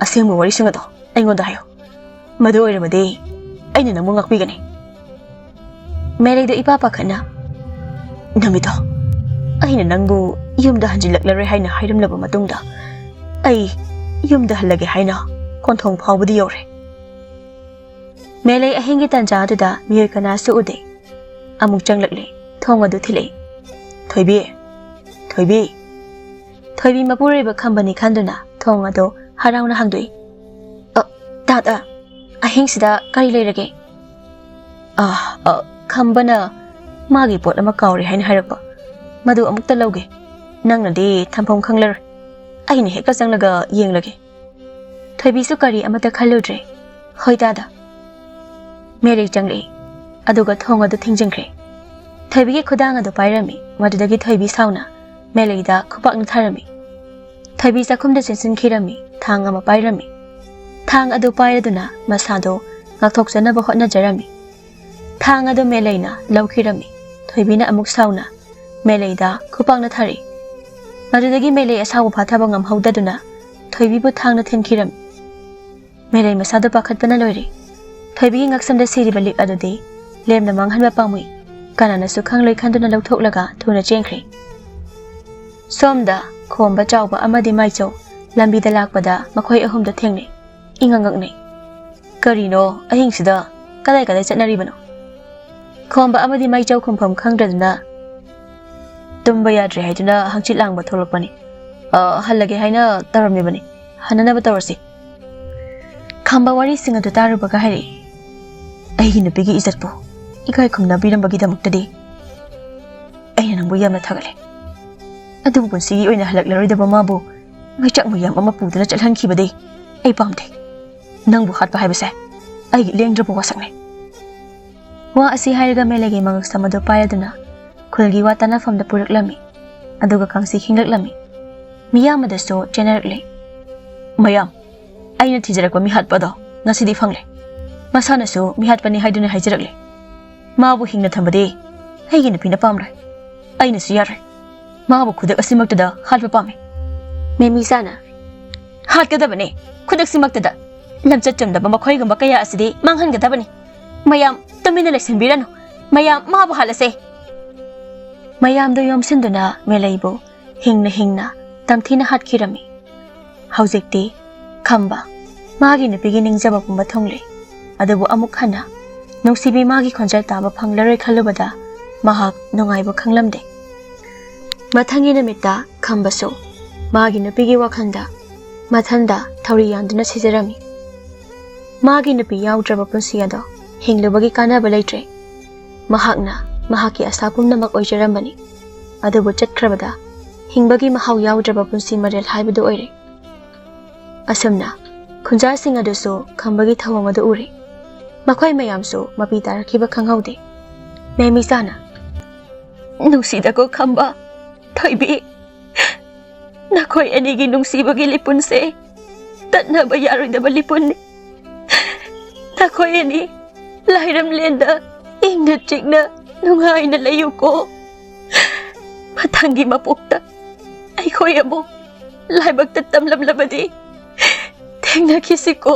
ꯑꯁꯦꯡꯕ ꯋꯥꯔꯤꯁꯤꯡ ꯑꯗꯣ ꯑꯩꯉꯣꯟꯗ ꯍꯥꯏꯌꯨ꯫ ꯃꯗꯨ ꯑꯣꯏꯔꯕꯗꯤ ꯑꯩꯅ ꯅꯪꯕꯨ ꯉꯥꯛꯄꯤꯒꯅꯤ꯫" ꯃꯦꯂꯩꯗ ꯏꯄꯥ ꯄꯥꯈꯠꯅ, "ꯅꯨꯃꯤꯠꯇꯣ ꯑꯩꯅ ꯅꯪꯕꯨ ꯌꯨꯝꯗ ꯍꯟꯖꯤꯜꯂꯛꯂꯔꯣꯏ ꯍꯥꯏꯅ ꯍꯥꯏꯔꯝꯂꯕ ꯃꯇꯨꯡꯗ ꯑꯩ ꯌꯨꯝꯗ ꯍꯜꯂꯒꯦ ꯍꯥꯏꯅ ꯀꯣꯟꯊꯣꯡ ꯐꯥꯎꯕꯗꯤ ꯌꯧꯔꯦ꯫" ꯃꯦꯂꯩ ꯑꯍꯤꯡꯒꯤ ꯇꯥꯟꯖꯥ ꯑꯗꯨꯗ ꯃꯤꯑꯣꯏ ꯀꯅꯥꯁꯨ ꯎꯗꯦ꯫ ꯑꯃꯨꯛ ꯆꯪꯂꯛꯂꯦ꯫ ꯊꯣꯡ ꯑꯗꯨ ꯊꯤꯜꯂꯛꯏ꯫ "ꯊꯣꯏꯕꯤ, ꯊꯣꯏꯕꯤ꯫" ꯊꯣꯏꯕꯤ ꯃꯄꯨꯔꯣꯏꯕ ꯈꯝꯕꯅꯤ ꯈꯟꯗꯨꯅ ꯊꯣꯡ ꯑꯗꯨ ꯍꯔꯥꯎꯅ ꯍꯥꯡꯗꯣꯛꯏ꯫ "ꯑ, ꯇꯥꯗ, ꯑꯍꯤꯡꯁꯤꯗ ꯀꯔꯤ ꯂꯩꯔꯒꯦ?" "ꯑ, ꯑ, ꯈꯝꯕꯅ ꯃꯥꯒꯤ ꯄꯣꯠ ꯑꯃ ꯀꯥꯎꯔꯦ ꯍꯥꯏꯅ ꯍꯥꯏꯔꯛꯄ꯫ ꯃꯗꯨ ꯑꯃꯨꯛꯇ ꯂꯧꯒꯦ꯫ ꯅꯪꯅꯗꯤ ꯊꯝꯐꯝ ꯈꯪꯂꯔꯣꯏ꯫ ꯑꯩꯅ ꯍꯦꯛꯇ ꯆꯪꯂꯒ ꯌꯦꯡꯂꯒꯦ꯫" ꯊꯣꯏꯕꯤꯁꯨ ꯀꯔꯤ ꯑꯃꯠꯇ ꯈꯜꯂꯨꯗ꯭ꯔꯦ꯫ "ꯍꯣꯏ ꯇꯥꯗ꯫" ꯃꯦꯂꯩ ꯆꯪꯂꯛꯏ, ꯑꯗꯨꯒ ꯊꯣꯡ ꯑꯗꯨ ꯊꯤꯡꯖꯤꯟꯈ꯭ꯔꯦ꯫ ꯊꯣꯏꯕꯤꯒꯤ ꯈꯨꯗꯥꯡ ꯑꯗꯨ ꯄꯥꯏꯔꯝꯃꯤ꯫ ꯃꯗꯨꯗꯒꯤ ꯊꯣꯏꯕꯤ ꯁꯥꯎꯅ ꯃꯦꯂꯩꯗ ꯈꯨꯄꯥꯛꯅ ꯊꯥꯔꯝꯃꯤ꯫ ꯊꯣꯏꯕꯤ ꯆꯥꯛꯈꯨꯝꯗ ꯆꯦꯟꯁꯤꯟꯈꯤꯔꯝꯃꯤ꯫ ꯊꯥꯡ ꯑꯃ ꯄꯥꯏꯔꯝꯃꯤ꯫ ꯊꯥꯡ ꯑꯗꯨ ꯄꯥꯏꯔꯗꯨꯅ ꯃꯁꯥꯗꯨ ꯉꯥꯛꯊꯣꯛꯆꯅꯕ ꯍꯣꯠꯅꯖꯔꯝꯃꯤ꯫ ꯊꯥꯡ ꯑꯗꯨ ꯃꯦꯂꯩꯅ ꯂꯧꯈꯤꯔꯝꯃꯤ꯫ ꯊꯣꯏꯕꯤꯅ ꯑꯃꯨꯛ ꯁꯥꯎꯅ ꯃꯦꯂꯩꯗ ꯈꯨꯄꯥꯛꯅ ꯊꯥꯔꯛꯏ꯫ ꯃꯗꯨꯗꯒꯤ ꯃꯦꯂꯩ ꯑꯁꯥꯎꯕ ꯐꯥꯊꯕ ꯉꯝꯍꯧꯗꯗꯨꯅ ꯊꯣꯏꯕꯤꯕꯨ ꯊꯥꯡꯅ ꯊꯤꯟꯈꯤꯔꯝꯃꯤ꯫ ꯃꯦꯂꯩ ꯃꯁꯥꯗꯨ ꯄꯥꯈꯠꯄꯅ ꯂꯣꯏꯔꯦ꯫ ꯊꯣꯏꯕꯤꯒꯤ ꯉꯛꯁꯝꯗ ꯁꯤꯔꯤꯕ ꯂꯤꯛ ꯑꯗꯨꯗꯤ ꯂꯦꯝꯅ ꯃꯥꯡꯍꯟꯕ ꯄꯥꯝꯃꯨꯏ꯫ ꯀꯅꯥꯅꯁꯨ ꯈꯪꯂꯣꯏ ꯈꯟꯗꯨꯅ ꯂꯧꯊꯣꯛꯂꯒ ꯊꯨꯅ ꯆꯦꯟꯈ꯭ꯔꯦ꯫ ꯁꯣꯝꯗ ꯈꯣꯝꯕ, ꯆꯥꯎꯕ ꯑꯃꯗꯤ ꯃꯥꯏꯆꯧ ꯂꯝꯕꯤꯗ ꯂꯥꯛꯄꯗ ꯃꯈꯣꯏ ꯑꯍꯨꯝꯗ ꯊꯦꯡꯅꯩ꯫ ꯏꯉꯛ ꯉꯛꯅꯩ꯫ "ꯀꯔꯤꯅꯣ ꯑꯍꯤꯡꯁꯤꯗ ꯀꯗꯥꯏ ꯀꯗꯥꯏ ꯆꯠꯅꯔꯤꯕꯅꯣ?" ꯈꯣꯝꯕ ꯑꯃꯗꯤ ꯃꯥꯏꯆꯧ ꯈꯨꯝꯐꯝ ꯈꯪꯗ꯭ꯔꯗꯨꯅ, "ꯇꯨꯝꯕ ꯌꯥꯗ꯭ꯔꯦ ꯍꯥꯏꯗꯨꯅ ꯍꯪꯆꯤꯠ ꯂꯥꯡꯕ ꯊꯣꯛꯂꯛꯄꯅꯤ꯫ ꯑ, ꯍꯜꯂꯒꯦ ꯍꯥꯏꯅ ꯇꯧꯔꯝꯃꯤꯕꯅꯤ꯫ ꯍꯟꯅꯅꯕ ꯇꯧꯔꯁꯤ꯫" ꯈꯝꯕ ꯋꯥꯔꯤꯁꯤꯡ ꯑꯗꯨ ꯇꯥꯔꯨꯕꯒ ꯍꯥꯏꯔꯛꯏ, "ꯑꯩꯒꯤ ꯅꯨꯄꯤꯒꯤ ꯏꯖꯠꯄꯨ ꯏꯀꯥꯏ ꯈꯨꯝꯅꯕꯤꯔꯝꯕꯒꯤꯗꯃꯛꯇꯗꯤ ꯑꯩꯅ ꯅꯪꯕꯨ ꯌꯥꯝꯅ ꯊꯥꯒꯠꯂꯦ꯫ ꯑꯗꯨꯕꯨ ꯄꯨꯟꯁꯤꯒꯤ ꯑꯣꯏꯅ ꯍꯜꯂꯛꯂꯔꯣꯏꯗꯕ ꯃꯥꯕꯨ ꯃꯩꯆꯥꯛ ꯃꯌꯥꯝ ꯑꯃ ꯄꯨꯗꯨꯅ ꯆꯠꯍꯟꯈꯤꯕꯗꯤ ꯑꯩ ꯄꯥꯝꯗꯦ꯫ ꯅꯪꯕꯨ ꯍꯥꯠꯄ ꯍꯥꯏꯕꯁꯦ ꯑꯩꯒꯤ ꯂꯦꯡꯗ꯭ꯔꯕ ꯋꯥꯁꯛꯅꯤ꯫" ꯋꯥ ꯑꯁꯤ ꯍꯥꯏꯔꯒ ꯃꯦꯂꯩꯒꯤ ꯃꯉꯛꯁꯝ ꯑꯗꯨ ꯄꯥꯏꯔꯗꯨꯅ ꯈꯨꯜꯒꯤ ꯋꯥ ꯇꯥꯅꯐꯝꯗ ꯄꯨꯔꯛꯂꯝꯃꯤ꯫ ꯑꯗꯨꯒ ꯀꯥꯡꯁꯤ ꯈꯤꯡꯂꯛꯂꯝꯃꯤ꯫ ꯃꯤꯌꯥꯝ ꯑꯗꯨꯁꯨ ꯆꯦꯟꯅꯔꯛꯂꯦ꯫ "ꯃꯌꯥꯝ, ꯑꯩꯅ ꯊꯤꯖꯔꯛꯄ ꯃꯤꯍꯥꯠꯄ ꯑꯗꯣ ꯉꯁꯤꯗꯤ ꯐꯪꯂꯦ꯫ ꯃꯁꯥꯅꯁꯨ ꯃꯤꯍꯥꯠꯄꯅꯤ ꯍꯥꯏꯗꯨꯅ ꯍꯥꯏꯖꯔꯛꯂꯦ꯫ ꯃꯥꯕꯨ ꯍꯤꯡꯅ ꯊꯝꯕꯗꯤ ꯑꯩꯒꯤ ꯅꯨꯄꯤꯅ ꯄꯥꯝꯂꯣꯏ꯫ ꯑꯩꯅꯁꯨ ꯌꯥꯔꯣꯏ꯫ ꯃꯥꯕꯨ ꯈꯨꯗꯛ ꯑꯁꯤꯃꯛꯇꯗ ꯍꯥꯠꯄ ꯄꯥꯝꯃꯤ꯫" ꯃꯦꯃꯤꯁꯥꯅ, "ꯍꯥꯠꯀꯗꯕꯅꯦ, ꯈꯨꯗꯛꯁꯤꯃꯛꯇꯗ꯫ ꯂꯝꯆꯠ ꯆꯨꯝꯗꯕ ꯃꯈꯣꯏꯒꯨꯝꯕ ꯀꯌꯥ ꯑꯁꯤꯗꯤ ꯃꯥꯡꯍꯟꯒꯗꯕꯅꯤ꯫ ꯃꯌꯥꯝ ꯇꯨꯃꯤꯟꯅ ꯂꯩꯁꯤꯟꯕꯤꯔꯅꯨ꯫ ꯃꯌꯥꯝ ꯃꯥꯕꯨ ꯍꯥꯠꯂꯁꯦ꯫" ꯃꯌꯥꯝꯗꯨ ꯌꯣꯝꯁꯤꯟꯗꯨꯅ ꯃꯦꯂꯩꯕꯨ ꯍꯤꯡꯅ ꯍꯤꯡꯅ ꯇꯝꯊꯤꯅ ꯍꯥꯠꯈꯤꯔꯝꯃꯤ꯫ ꯍꯧꯖꯤꯛꯇꯤ ꯈꯝꯕ ꯃꯥꯒꯤ ꯅꯨꯄꯤꯒꯤ ꯅꯤꯡꯖꯕ ꯄꯨꯝꯕ ꯊꯨꯡꯂꯦ꯫ ꯑꯗꯨꯕꯨ ꯑꯃꯨꯛ ꯍꯟꯅ ꯅꯨꯡꯁꯤꯕꯤ ꯃꯥꯒꯤ ꯈꯣꯟꯖꯦꯜ ꯇꯥꯕ ꯐꯪꯂꯔꯣꯏ ꯈꯜꯂꯨꯕꯗ ꯃꯍꯥꯛ ꯅꯨꯡꯉꯥꯏꯕ ꯈꯪꯂꯝꯗꯦ꯫ ꯃꯊꯪꯒꯤ ꯅꯨꯃꯤꯠꯇ ꯈꯝꯕꯁꯨ ꯃꯥꯒꯤ ꯅꯨꯄꯤꯒꯤ ꯋꯥꯈꯜꯗ ꯃꯊꯟꯗ ꯊꯧꯔꯤ ꯌꯥꯟꯗꯨꯅ ꯁꯤꯖꯔꯝꯃꯤ꯫ ꯃꯥꯒꯤ ꯅꯨꯄꯤ ꯌꯥꯎꯗ꯭ꯔꯕ ꯄꯨꯟꯁꯤ ꯑꯗꯣ ꯍꯤꯡꯂꯨꯕꯒꯤ ꯀꯥꯟꯅꯕ ꯂꯩꯇ꯭ꯔꯦ꯫ ꯃꯍꯥꯛꯅ ꯃꯍꯥꯛꯀꯤ ꯑꯁꯥ ꯄꯨꯝꯅꯃꯛ ꯑꯣꯏꯖꯔꯝꯕꯅꯤ, ꯑꯗꯨꯕꯨ ꯆꯠꯈ꯭ꯔꯕꯗ ꯍꯤꯡꯕꯒꯤ ꯃꯍꯥꯎ ꯌꯥꯎꯗ꯭ꯔꯕ ꯄꯨꯟꯁꯤ ꯃꯔꯦꯜ ꯍꯥꯏꯕꯗꯨ ꯑꯣꯏꯔꯦ꯫ ꯑꯁꯨꯝꯅ ꯈꯨꯟꯖꯥꯁꯤꯡ ꯑꯗꯨꯁꯨ ꯈꯝꯕꯒꯤ ꯊꯧꯑꯣꯡ ꯑꯗꯨ ꯎꯔꯦ꯫ ꯃꯈꯣꯏ ꯃꯌꯥꯝꯁꯨ ꯃꯄꯤ ꯇꯥꯔꯛꯈꯤꯕ ꯈꯪꯍꯧꯗꯦ꯫ ꯃꯦꯃꯤꯆꯥꯅ, "ꯅꯨꯡꯁꯤꯗꯀꯣ ꯈꯝꯕ, ꯊꯣꯏꯕꯤ, ꯅꯈꯣꯏ ꯑꯅꯤꯒꯤ ꯅꯨꯡꯁꯤꯕꯒꯤ ꯂꯤꯄꯨꯟꯁꯦ ꯇꯠꯅꯕ ꯌꯥꯔꯣꯏꯗꯕ ꯂꯤꯄꯨꯟꯅꯤ꯫ ꯅꯈꯣꯏ ꯑꯅꯤ ꯂꯥꯏꯔꯝꯂꯦꯟꯗ ꯏꯪꯅ ꯆꯤꯛꯅ ꯅꯨꯡꯉꯥꯏꯅ ꯂꯩꯌꯨꯀꯣ꯫ ꯃꯊꯪꯒꯤ ꯃꯄꯣꯛꯇ ꯑꯩꯈꯣꯏ ꯑꯃꯨꯛ ꯂꯥꯏꯕꯛꯇ ꯇꯝꯂꯝꯂꯕꯗꯤ ꯊꯦꯡꯅꯈꯤꯁꯤꯀꯣ"꯫